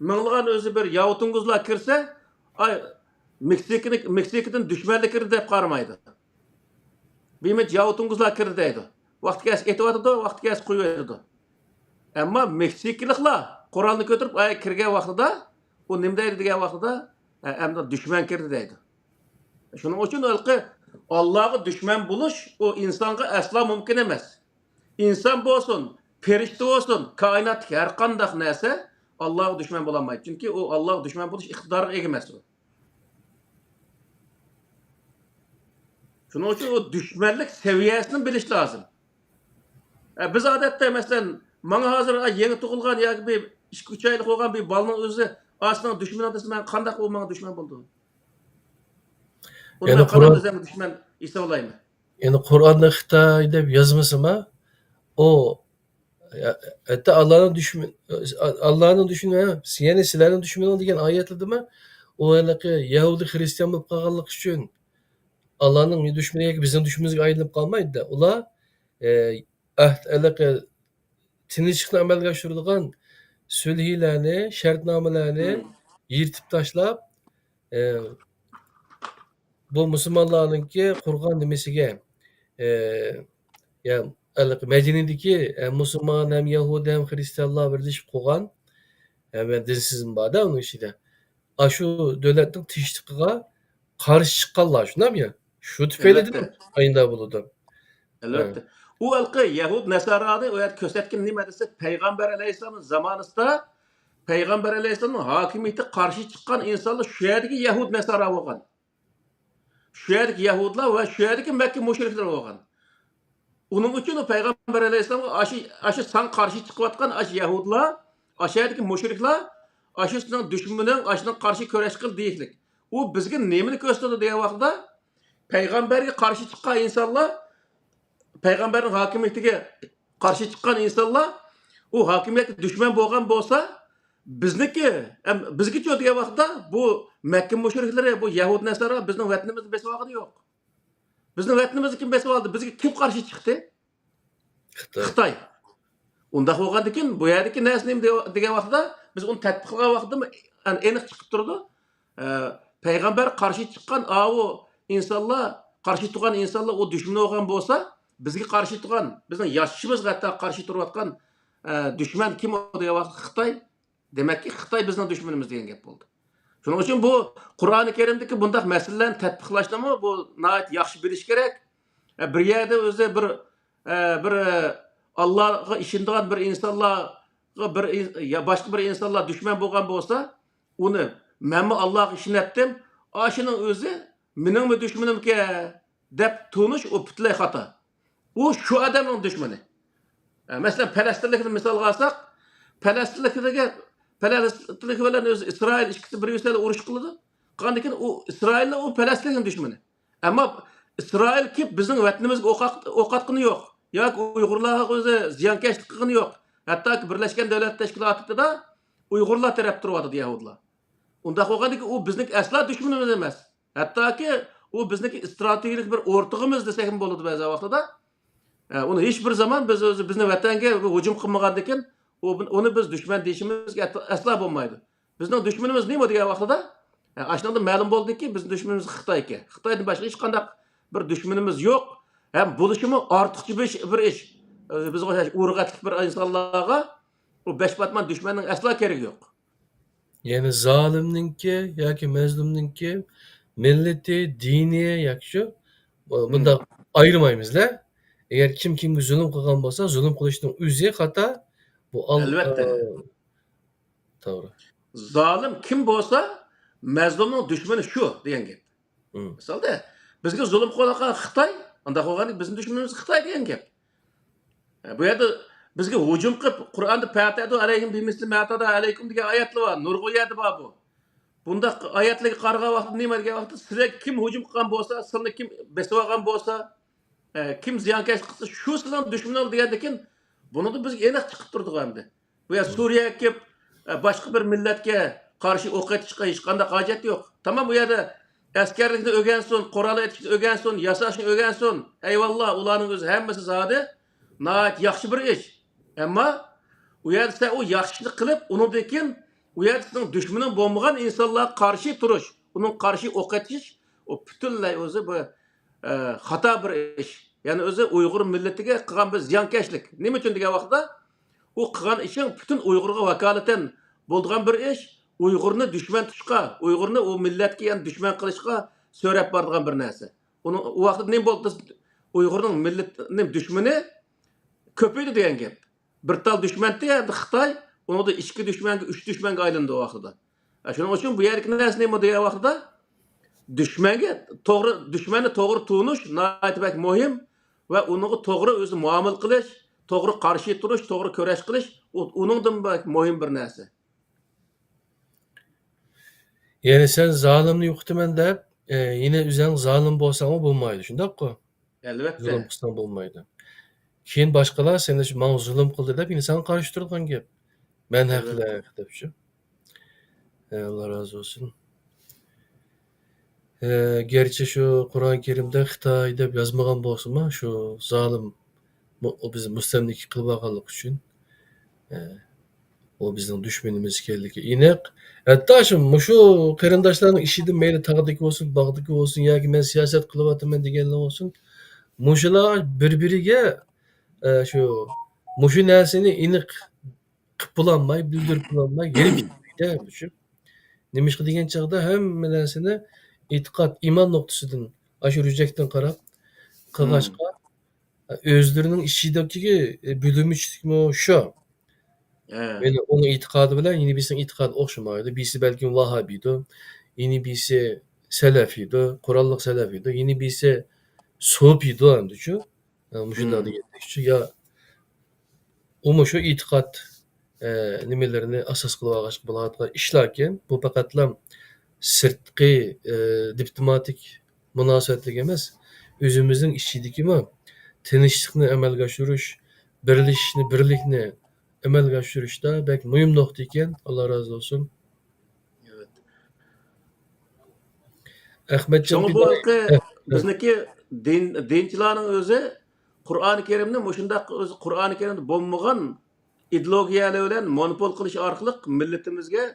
مىڭلىغان ئۆزى بىر ياۋا توڭگۇزلار كىرسە، ئاي، مېكسىكىنى، مېكسىكىدىن دۈشمەنلەر كىردى دەپ قارىمايدۇ. بىمىچ ياۋا توڭگۇزلار كىردى دەيدۇ. ۋاقتى كەلسە ئېتىۋاتىدۇ، ۋاقتى كەلسە قويۇۋېتىدۇ. ئەمما مېكسىكىلىقلار قورالنى كۆتۈرۈپ ئاياغ كىرگەن ۋاقتىدا، ئۇ نېمە دەيدۇ دېگەن ۋاقتىدا، ئە، ئەمدى دۈشمەن كىردى دەيدۇ. شۇنىڭ ئۈچۈن ھېلىقى ئاللاغا دۈشمەن بولۇش ئۇ ئىنسانغا ئەسلا مۇمكىن ئەمەس. ئىنسان بولسۇن، پەرىشتە بولسۇن، كائىناتتىكى ھەر قانداق نەرسە ئاللاغا دۈشمەن بولالمايدۇ. چۈنكى ئۇ ئاللاغا دۈشمەن بولۇش ئىقتىدارىغا ئىگە ئەمەس ئۇ. شۇنىڭ ئۈچۈن ئۇ دۈشمەنلىك سەۋىيەسىنى بىلىش لازىم. ئە، بىز ئادەتتە، مەسىلەن، ماڭا ھازىر، ئە، يېڭى تۇغۇلغان ياكى بىر ئىككى، ئۈچ ئايلىق بولغان بىر بالىنىڭ ئۆزى، ئا، سېنىڭ دۈشمىنىڭ دېسە، مەن قانداق ئۇ ماڭا دۈشمەن بولىدۇ؟ ئۇنى يەنى مەن قانداق قۇرئان، ئۆزۈمگە دۈشمەن ھېسابلايمەن؟ يەنى قۇرئاندا خىتاي دەپ يازمىسىمۇ، ئۇ، ھەتتا ئاللانىڭ دۈشمىنى، ئاللانىڭ دۈشمىنى، يەنى سىلەرنىڭ دۈشمىنىڭ دېگەن ئايەتلىرىدىمۇ، ئۇ ھېلىقى يەھۇدىي خىرىستىيان بولۇپ قالغانلىقى ئۈچۈن، ئاللانىڭ دۈشمىنى ياكى بىزنىڭ دۈشمىنىمىزگە ئايلىنىپ قالمايدۇ-دە. ئۇلار، ئە، ئەھد، ھېلىقى تىنچلىقنى ئەمەلگە ئاشۇرىدىغان سۈلھىلەرنى، شەرتنامىلەرنى مم. يىرتىپ تاشلاپ، ئە، بۇ مۇسۇلمانلارنىڭكى قۇرغان نېمىسىگە، ئە، يا، ھېلىقى مەدىنىدىكى، ئە، مۇسۇلمان ھەم يەھۇدىي ھەم خىرىستىيانلار بىرلىشىپ قۇرغان، ئە، ۋە دىنسىزم بار-دە ئۇنىڭ ئىچىدە. ئاشۇ دۆلەتنىڭ تىنچلىقىغا قارشى چىققانلار، شۇنداقمۇ يا؟ شۇ تۈپەيلىدىن ئەلۋەتتە. ئاينىدا بولىدۇ. ئەلۋەتتە. ھە. ئۇ ھېلىقى يەھۇد نەسارانى ئۇ يەردە كۆرسەتكىنى نېمە دېسە، پەيغەمبەر ئەلەيھىسسالامنىڭ زامانىسىدا، پەيغەمبەر ئەلەيھىسسالامنىڭ ھاكىمىيىتىگە قارشى چىققان ئىنسانلار شۇ يەردىكى يەھۇد نەسارا بولغان. شۇ يەردىكى يەھۇدلار ۋە شۇ يەردىكى مەككە مۇشرىكلىرى بولغان. ئۇنىڭ ئۈچۈن ئۇ پەيغەمبەر ئەلەيھىسسالامغا ئاشۇ، ئاشۇ ساڭا قارشى چىقىۋاتقان ئاشۇ يەھۇدلار، ئاشۇ يەردىكى مۇشرىكلار، ئاشۇ سېنىڭ دۈشمىنىڭ، ئاشۇنىڭغا قارشى كۈرەش قىل دېيىشلىك. ئۇ بىزگە نېمىنى كۆرسىتىدۇ دېگەن ۋاقتىدا، پەيغەمبەرگە قارشى چىققان ئىنسانلار، پەيغەمبەرنىڭ ھاكىمىيىتىگە قارشى چىققان ئىنسانلار، ئۇ ھاكىمىيەتكە دۈشمەن بولغان بولسا، بىزنىكى، ئەم، بىزگىچۇ دېگەن ۋاقىتتا، بۇ مەككە مۇشرىكلىرى، بۇ يەھۇد نەسارا بىزنىڭ ۋەتىنىمىزنى بېسىۋالغىنى يوق. بىزنىڭ ۋەتىنىمىزنى كىم بېسىۋالدى؟ بىزگە كىم قارشى چىقتى؟ خىتاي. خىتاي. ئۇنداق بولغاندىكىن، بۇ يەردىكى نەرسە نېمە دېگەن ۋاقتىدا، بىز ئۇنى تەتبىق قىلغان ۋاقتىدا ئېنىق چىقىپ تۇرىدۇ. ئە، پەيغەمبەر قارشى چىققان ئاۋۇ ئىنسانلار، قارشى تۇرغان ئىنسانلار ئۇ دۈشمەن بولغان بولسا، بىزگە قارشى تۇرغان، بىزنىڭ ياشىشىمىزغا ھەتتا قارشى تۇرۇۋاتقان، ئە، دۈشمەن كىم ئۇ دېگەن ۋاقىتتا خىتاي. دېمەككى، خىتاي بىزنىڭ دۈشمىنىمىز دېگەن گەپ بولدى. شۇنىڭ ئۈچۈن بۇ قۇرئانى كەرىمدىكى بۇنداق مەسىلىلەرنى تەتبىقلاشنىمۇ بۇ ناھايىتى ياخشى بىلىش كېرەك. ئە، بىر يەردە ئۆزى بىر، ئە، بىر، ئە، ئاللاغا ئىشىنىدىغان بىر ئىنسانلارغا بىر ئىن-، يا باشقا بىر ئىنسانلار دۈشمەن بولغان بولسا، ئۇنى مەنمۇ ئاللاغا ئىشىنەتتىم، ئاشۇنىڭ ئۆزى مېنىڭمۇ دۈشمىنىمكەن دەپ تونۇش، ئۇ پۈتۈنلەي خاتا. ئۇ شۇ ئادەمنىڭ دۈشمىنى. ئە، مەسىلەن، پەلەستىنلىكنى مىسالغا ئالساق، پەلەستىنلىكلەرگە، پەلەستىنلىك بىلەن ئۆزى ئىسرائىل ئىككىسى بىر-بىرسى بىلەن ئۇرۇش قىلىدۇ. قاندىكىن ئۇ ئىسرائىلنى، ئۇ پەلەستىنلىكنىڭ دۈشمىنى. ئەمما ئىسرائىل كېلىپ بىزنىڭ ۋەتىنىمىزگە ئوق ئات-، ئوق ئاتقىنى يوق. ياكى ئۇيغۇرلارغا ئۆزى زىيانكەشلىك قىلغىنى يوق. ھەتتاكى بىرلەشكەن دۆلەت تەشكىلاتىدا ئۇيغۇرلار تەرەپ تۇرۇۋاتىدۇ يەھۇدىيلار. ئۇنداق بولغاندىكىن ئۇ بىزنىڭ ئەسلا دۈشمىنىمىز ئەمەس. ھەتتاكى ئۇ بىزنىڭكى ئىستراتېگىيەلىك بىر ئورتىقىمىز دېسەكمۇ بولىدۇ بەزى ۋاقتىدا. ئە، ئۇنى ھېچ بىر زامان بىز ئۆزى بىزنىڭ ۋەتەنگە بىر ھۇجۇم قىلمىغاندىكىن، ئۇ، ئۇنى بىز دۈشمەن دېيىشىمىزگە ئەت-، ئەسلا بولمايدۇ. بىزنىڭ دۈشمىنىمىز نېمە دېگەن ۋاقتىدا، ئە، ئاشۇنىڭدىن مەلۇم بولدىكى، بىزنىڭ دۈشمىنىمىز خىتاي ئىكەن. خىتايدىن باشقا ھېچقانداق بىر دۈشمىنىمىز يوق. ھەم بولۇشىمۇ ئارتۇقچە بىر ئىش، بىر ئىش. ئۆزى بىزگە ئوخشاش ئۇرۇق ئەتلىك بىر ئىنسانلارغا ئۇ بەش پاتمان دۈشمەننىڭ ئەسلا كېرىكى يوق. يەنى زالىمنىڭكى ياكى مەزلۇمنىڭكى مىللىتى، دىنى ياكى شۇ، بۇ-، بۇنداق ئايرىمايمىزلە. ئەگەر كىم كىمگە زۇلۇم قىلغان بولسا، زۇلۇم قىلىشنىڭ ئۆزى خاتا. بۇ ئال-، ئەلۋەتتە. ئە، توغرا. زالىم كىم بولسا، مەزلۇمنىڭ دۈشمىنى شۇ دېگەن گەپ. مىسالدا، بىزگە زۇلۇم قىلىۋاتقان خىتاي، ئۇنداق بولغاندا بىزنىڭ دۈشمىنىمىز خىتاي دېگەن گەپ. بۇ يەردە بىزگە ھۇجۇم قىلىپ، قۇرئاندا «فەتەدۇ ئەلەيھىم بىمىسلى مەتەدۇ ئەلەيكۇم» دېگەن ئايەتلەر بار. نۇرغۇن يەردە بار بۇ. بۇنداق ئايەتلەرگە قارىغان ۋاقىتتا نېمە دېگەن ۋاقىتتا، سىلەرگە كىم ھۇجۇم قىلغان بولسا، سىلەرنى كىم بېسىۋالغان بولسا، ئە، كىم زىيانكەشلىك قىلسا، شۇ سىلەرنىڭ دۈشمىنىڭ دېگەندىكىن، بۇنىڭدىن بىزگە ئېنىق چىقىپ تۇرىدىغۇ ئەمدى. بۇ يەر سۈرىيەگە كېلىپ، ئە، باشقا بىر مىللەتكە قارشى ئوق ئېتىشقا ھېچقانداق ھاجەت يوق. تامام ئۇ يەردە ئەسكەرلىكنى ئۆگەنسۇن، قورال ئېتىشنى ئۆگەنسۇن، ياساشنى ئۆگەنسۇن. ئەيۋاللا، ئۇلارنىڭ ئۆزى ھەممىسى زادى ناھايىتى ياخشى بىر ئىش. ئەمما ئۇ يەردە سەن ئۇ ياخشى ئىشنى قىلىپ، ئۇنىڭدىن كېيىن ئۇ يەردە سېنىڭ دۈشمىنىڭ بولمىغان ئىنسانلارغا قارشى تۇرۇش، ئۇنىڭغا قارشى ئوق ئېتىش، ئۇ پۈتۈنلەي ئۆزى بۇ، ئە، خاتا بىر ئىش. يەنى ئۆزى ئۇيغۇر مىللىتىگە قىلغان بىر زىيانكەشلىك. نېمە ئۈچۈن دېگەن ۋاقىتتا، ئۇ قىلغان ئىشىڭ پۈتۈن ئۇيغۇرغا ۋاكالىتەن بولىدىغان بىر ئىش. ئۇيغۇرنى دۈشمەن تۇتۇشقا، ئۇيغۇرنى ئۇ مىللەتكە يەنە دۈشمەن قىلىشقا سۆرەپ بارىدىغان بىر نەرسە. ئۇنىڭ، ئۇ ۋاقىتتا نېمە بولدى؟ ئۇيغۇرنىڭ مىللىتىنىڭ دۈشمىنى كۆپىيىدۇ دېگەن گەپ. بىر تال دۈشمەن ئىدى، ئەمدى خىتاي، ئۇنىڭدا ئىككى دۈشمەنگە، ئۈچ دۈشمەنگە ئايلىنىدۇ ئۇ ۋاقتىدا. شۇنىڭ ئۈچۈن بۇ يەردىكى نەرسە نېمە دېگەن ۋاقتىدا، دۈشمەنگە توغرا، دۈشمەننى توغرا تونۇش ناھايىتى بەك مۇھىم ۋە ئۇنىڭغا توغرا ئۆزى مۇئامىلە قىلىش، توغرا قارشى تۇرۇش، توغرا كۈرەش قىلىش، ئۇ، ئۇنىڭدىن بەك مۇھىم بىر نەرسە. يەنى سەن زالىمنى يوقىتىمەن دەپ، ئە، يەنە ئۆزۈڭ زالىم بولساڭمۇ بولمايدۇ، شۇنداققۇ؟ ئەلۋەتتە. زۇلۇم قىلساڭ بولمايدۇ. كېيىن باشقىلار سېنى شۇ ماڭا زۇلۇم قىلدى دەپ، يەنە ساڭا قارشى تۇرىدىغان گەپ. مەن ھەقلىق دەپ شۇ. ئە، ئاللا رازى بولسۇن. ئە، گەرچە شۇ قۇرئان كەرىمدە خىتاي دەپ يازمىغان بولسىمۇ، شۇ زالىم مۇ-، بىز مۇستەملىكە قىلىۋالغانلىقى ئۈچۈن، ئە، ئۇ بىزنىڭ دۈشمىنىمىز ئىكەنلىكى ئېنىق. ھەتتا شۇ مۇشۇ قېرىنداشلارنىڭ ئىچىدە مەيلى تاغدىكى بولسۇن، باغدىكى بولسۇن ياكى مەن سىياسەت قىلىۋاتىمەن دېگەنلەر بولسۇن، مۇشۇلار بىر-بىرىگە، ئە، شۇ، مۇشۇ نەرسىنى ئېنىق قىلىپ بولالماي، بىلدۈرۈپ بولالماي، يېنىپ كېتىدىكەن، چۈشۈپ. نېمىشقا دېگەن چاغدا ھەممە نەرسىنى ئېتىقاد، ئىمان نۇقتىسىدىن، ئاشۇ رۈجەكتىن قاراپ قىلغاچقا، ئۆزلىرىنىڭ ئىچىدىكى، ئە، بۆلۈمچىلىكمۇ شۇ. يەنى ئۇنىڭ ئېتىقادى بىلەن يەنە بىرسىنىڭ ئېتىقادى ئوخشىمايدۇ. بىرسى بەلكىم ۋاھابىيدۇ، يەنە بىرسى سەلەفىيدۇ، قوراللىق سەلەفىيدۇ، يەنە بىرسى سوپىيدۇ ئەمدىچۇ. ئە، مۇشۇنداق دېگەندەكچۇ، يا ئۇمۇ شۇ ئېتىقاد، ئە، نېمىلىرىنى ئاساس قىلىۋالغاچقا بولىدىغان ئىشلاركەن. بۇ پەقەتلا سىرتقى، ئە، دىپلوماتىك مۇناسىۋەتلىك ئەمەس، ئۆزىمىزنىڭ ئىچىدىكىمۇ تىنچلىقنى ئەمەلگە ئاشۇرۇش، بىرلىشىشنى، بىرلىكنى ئەمەلگە ئاشۇرۇشتا بەك مۇھىم نۇقتا ئىكەن. ئاللا رازى بولسۇن. ئەخمەتجان شۇڭا بۇ ھېلىقى بىزنىڭكى دىن، دىنچىلارنىڭ ئۆزى قۇرئانى كەرىمنى مۇشۇنداق، ئۆزى قۇرئانى كەرىمدە بولمىغان ئىدېئولوگىيەلەر بىلەن مونوپول قىلىش ئارقىلىق مىللىتىمىزگە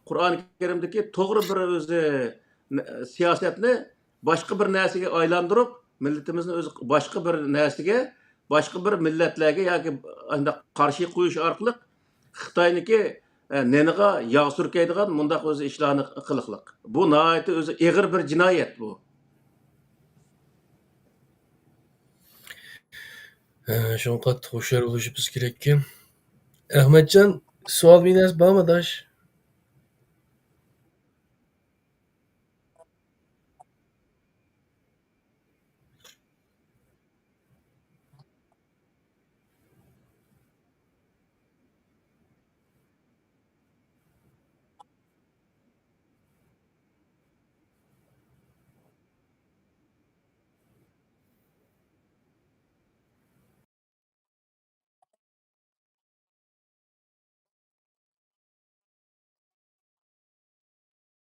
قۇرئانى كەرىمدىكى توغرا بىر ئۆزى سىياسەتنى باشقا بىر نەرسىگە ئايلاندۇرۇپ، مىللىتىمىزنى ئۆزى باشقا بىر نەرسىگە، باشقا بىر مىللەتلەرگە ياكى ئانداق قارشى قويۇش ئارقىلىق خىتاينىڭكى، ئە، نېنىغا ياغ سۈركەيدىغان مۇنداق ئۆزى ئىشلارنى قىلىقلىق. بۇ ناھايىتى ئۆزى ئېغىر بىر جىنايەت بۇ. ھە، شۇڭا قاتتىق ھوشيار بولۇشىمىز كېرەككەن. ئەخمەتجان، سوئال بىر نەرسە بارمۇ، ئاداش؟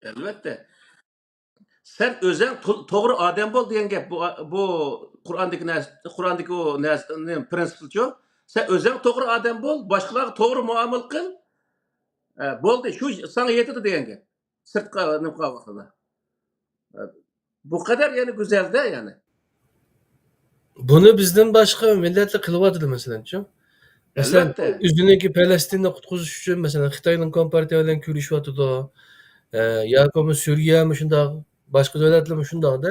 ئەلۋەتتە. سەن ئۆزۈڭ تو-، توغرا ئادەم بول دېگەن گەپ. بۇ، بۇ قۇرئاندىكى نەرسە، قۇرئاندىكى ئۇ نەرسە، نېمە، پرىنسىپچۇ. سەن ئۆزۈڭ توغرا ئادەم بول، باشقىلارغا توغرا مۇئامىلە قىل. ئە، بولدى، شۇ ساڭا يېتىدۇ دېگەن گەپ. سىرتقا نېمە قىلغان ۋاقتىدا. ئە، بۇ قەدەر يەنە گۈزەلدە يەنە. بۇنى بىزدىن باشقا مىللەتلەر قىلىۋاتىدۇ، مەسىلەنچۇ. مەسىلەن، ئەلۋەتتە. ئۆزىنىڭكى پەلەستىننى قۇتقۇزۇش ئۈچۈن، مەسىلەن، خىتاينىڭ كومپارتىيە بىلەن كۆرۈشۈۋاتىدۇ. ئە، ياكى بولمىسا سۈرىيە مۇشۇنداق، باشقا دۆلەتلەر مۇشۇنداقتا.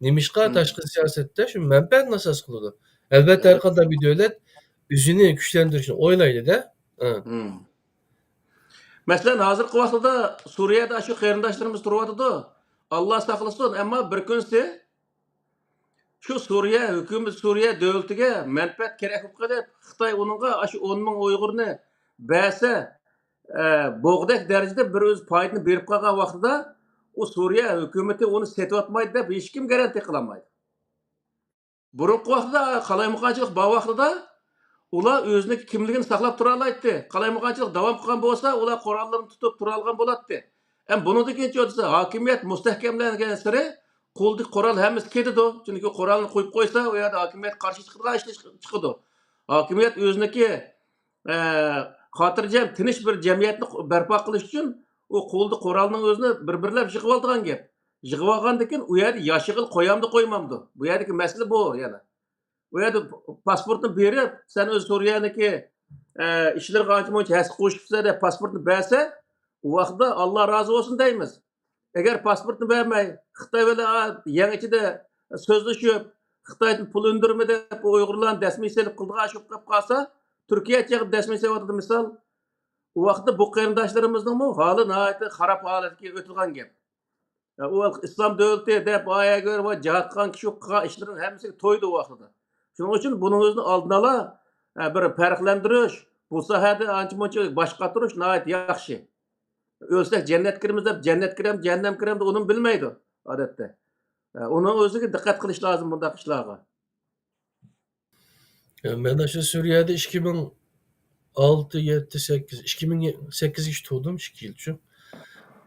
نېمىشقا مم. تاشقى سىياسەتتە شۇ مەنپەئەتنى ئاساس قىلىدۇ؟ ئەلۋەتتە، ھەر ئەلۋەتتە. قانداق بىر دۆلەت ئۆزىنى كۈچلەندۈرۈشنى ئويلايدۇ-دە. ھە. مم. مەسىلەن، ھازىرقى ۋاقتىدا سۈرىيەدە شۇ قېرىنداشلىرىمىز تۇرۇۋاتىدۇ. ئاللا ساقلىسۇن، ئەمما بىر كۈنسى شۇ سۈرىيە ھۆكۈمىتى، سۈرىيە دۆلىتىگە مەنپەئەت كېرەك بولۇپ قېلىپ، خىتاي ئۇنىڭغا ئاشۇ ئون مىڭ ئۇيغۇرنى بەرسە، ئە، بوغدەك دەرىجىدە بىر ئۆز پايدىنى بېرىپ قالغان ۋاقتىدا، ئۇ سۈرىيە ھۆكۈمىتى ئۇنى سېتىۋاتمايدۇ دەپ ھېچكىم گارانتىيە قىلالمايدۇ. بۇرۇنقى ۋاقتىدا قالايمىقانچىلىق بار ۋاقتىدا ئۇلار ئۆزىنىڭ كىملىكىنى ساقلاپ تۇرالايتتى. قالايمىقانچىلىق داۋام قىلغان بولسا، ئۇلار قوراللىرىنى تۇتۇپ تۇرالىغان بولاتتى. ئەمما بۇنىڭدىن كېيىن دېسە، ھاكىمىيەت مۇستەھكەملەنگەنسېرى قولدىكى قورال ھەممىسى كېتىدۇ. چۈنكى قورالنى قويۇپ قويسا، ئۇ يەردە ھاكىمىيەت قارشى چىقىدىغان ئىشلار چىقىدۇ. ھاكىمىيەت ئۆزىنىڭكى ئە، خاتىرجەم، تىنچ بىر جەمئىيەتنى قۇ-، بەرپا قىلىش ئۈچۈن ئۇ قولىدا قورالنىڭ ئۆزىنى بىر-بىرلەپ يىغىۋالىدىغان گەپ. يىغىۋالغاندىن كېيىن ئۇ يەردە ياشىغىلى قويامدۇ، قويمامدۇ؟ بۇ يەردىكى مەسىلە بۇ يەنە. ئۇ يەردە پ-، پاسپورتنى بېرىپ، سەن ئۆز سۈرىيەنىڭكى، ئە، ئىشلىرىغا ئانچە-مۇنچە ھەسسە قوشۇپسەن دەپ پاسپورتنى بەرسە، ئۇ ۋاقىتتا ئاللا رازى بولسۇن دەيمىز. ئەگەر پاسپورتنى بەرمەي، خىتاي بىلەن، ئا، يەڭ ئىچىدە سۆزلىشىپ، خىتايدىن پۇل ئۈندۈرمە دەپ ئۇيغۇرلارنى دەسمىگە سېلىپ قىلىدىغان ئىش بولۇپ قېلىپ قالسا، تۈركىيە چېقىپ دەسمىگە سېلىۋاتىدۇ مىسال. ئۇ ۋاقىتتا بۇ قېرىنداشلىرىمىزنىڭمۇ ھالى ناھايىتى خاراب ھالەتكە ئۆتىدىغان گەپ. ئۇ ئىسلام دۆلىتى دەپ ئايەگۆر ۋە جىھاد قىلغان كىشى قىلغان ئىشلىرىنىڭ ھەممىسىگە تويدى ئۇ ۋاقتىدا. شۇنىڭ ئۈچۈن بۇنىڭ ئۆزىنى ئالدىن ئالا، ئە، بىر پەرقلەندۈرۈش، بۇ ساھەدە ئانچە-مۇنچە باش قاتۇرۇش ناھايىتى ياخشى. ئۆلسەك جەننەتكە كىرىمىز دەپ، جەننەتكە كىرەم، جەھەننەمگە كىرەم دەپ ئۇنىمۇ بىلمەيدۇ، ئادەتتە. ئە، ئۇنىڭ ئۆزىگە دىققەت قىلىش لازىم بۇنداق ئىشلارغا. يا، مەن ئاشۇ سۈرىيەدە ئىككى مىڭ ئالتە، يەتتە، سەككىز، ئىككى مىڭ سەككىزىنچى تۇغدۇم، ئىككى يىلچۇ.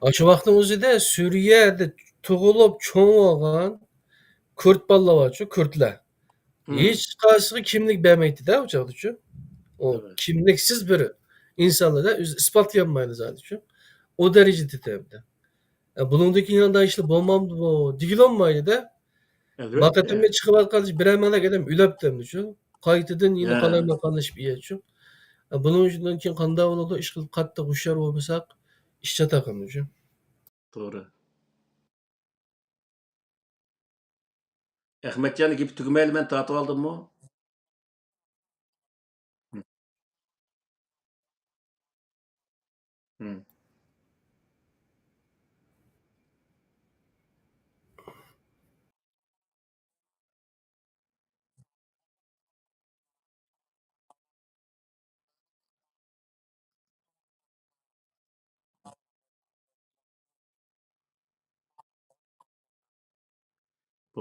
ئاشۇ ۋاقىتنىڭ ئۆزىدە سۈرىيەدە تۇغۇلۇپ چوڭ بولغان كۈرد بالىلار بارچۇ، كۈردلەر. مم. ھېچقايسىغا كىملىك بەرمەيتتى-دە ئۇ چاغدىچۇ. ئۇ كىملىكسىز بىر ئىنسانلار-دە، ئۆزى ئىسپاتلىيالمايدۇ زادىچۇ. ئۇ دەرىجىدە تېتەمدى. ئە، بۇنىڭدىن كېيىن ئانداق ئىشلار بولمامدۇ بۇ؟ دېگىلى بولمايدۇ-دە. ئەلۋەتتە. ما قېتىمدا چىقىۋاتقان بىرەر مەنلىك ئادەم ئۆلەپتىمدىچۇ. قايتىدىن يەنە قالايمىقانلىشىپ يەتچۇ. ئە، بۇنىڭ ئۈچۈن كېيىن قانداق بولىدۇ؟ ئىشقىلىپ قاتتىق ھوشيار بولمىساق، ئىش چاتاقلىنىدۇچۇ. توغرا. ئەخمەتجاننىڭ گېپى تۈگىمەيلا مەن تارتىۋالدىممۇ؟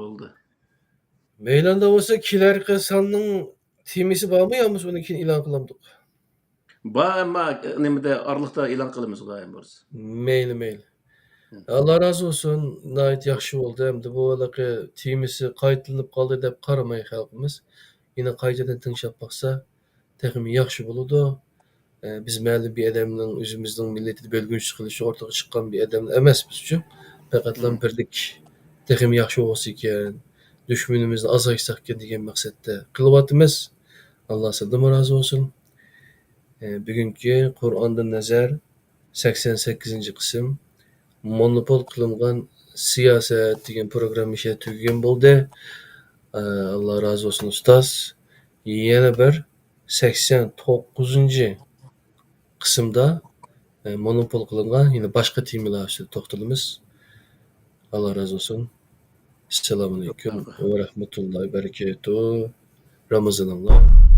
بولدى. مەيلاندا بولسا كېلەركى ساننىڭ تېمىسى بارمۇ يا بولمىسا ئۇنى كېيىن ئېلان قىلامدۇق؟ بار، ئەمما نېمىدە، ئارىلىقتا ئېلان قىلىمىز، خۇدايىم بۇيرۇسا. مەيلى، مەيلى. ئاللا رازى بولسۇن، ناھايىتى ياخشى بولدى. ئەمدى بۇ ھېلىقى تېمىسى قايتىلىنىپ قالدى دەپ قارىماي خەلقىمىز. يەنە قايتىدىن تىڭشاپ باقسا تېخىمۇ ياخشى بولىدۇ. ئە، بىز مەلۇم بىر ئادەمنىڭ ئۆزىمىزنىڭ مىللىتىنى بۆلگۈنچىلىك قىلىشى ئورتىغا چىققان بىر ئادەملەر ئەمەسمىزچۇ. پەقەتلا بىرلىك تېخىمۇ ياخشى بولسا ئىكەن، دۈشمىنىمىزنى ئازايتساق ئىكەن دېگەن مەقسەتتە قىلىۋاتىمىز. ئاللا سىلدىنمۇ رازى بولسۇن. ئە، بۈگۈنكى قۇرئاندىن نەزەر سەكسەن سەككىزىنچى قىسىم، مونوپول قىلىنغان سىياسەت دېگەن پروگرامما شۇ يەردە تۈگىگەن بولدى. ئە، ئاللا رازى بولسۇن، ئۇستاز. يەنە بىر سەكسەن توققۇزىنچى قىسىمدا، ئە، مونوپول قىلىنغان يەنە باشقا تېمىلار ئۈستىدە توختىلىمىز. ئاللا رازى بولسۇن. ئەسسالامۇئەلەيكۇم ۋە رەھمەتۇللاھى ۋە بەرىكاتۇھ. رامىزانىڭلار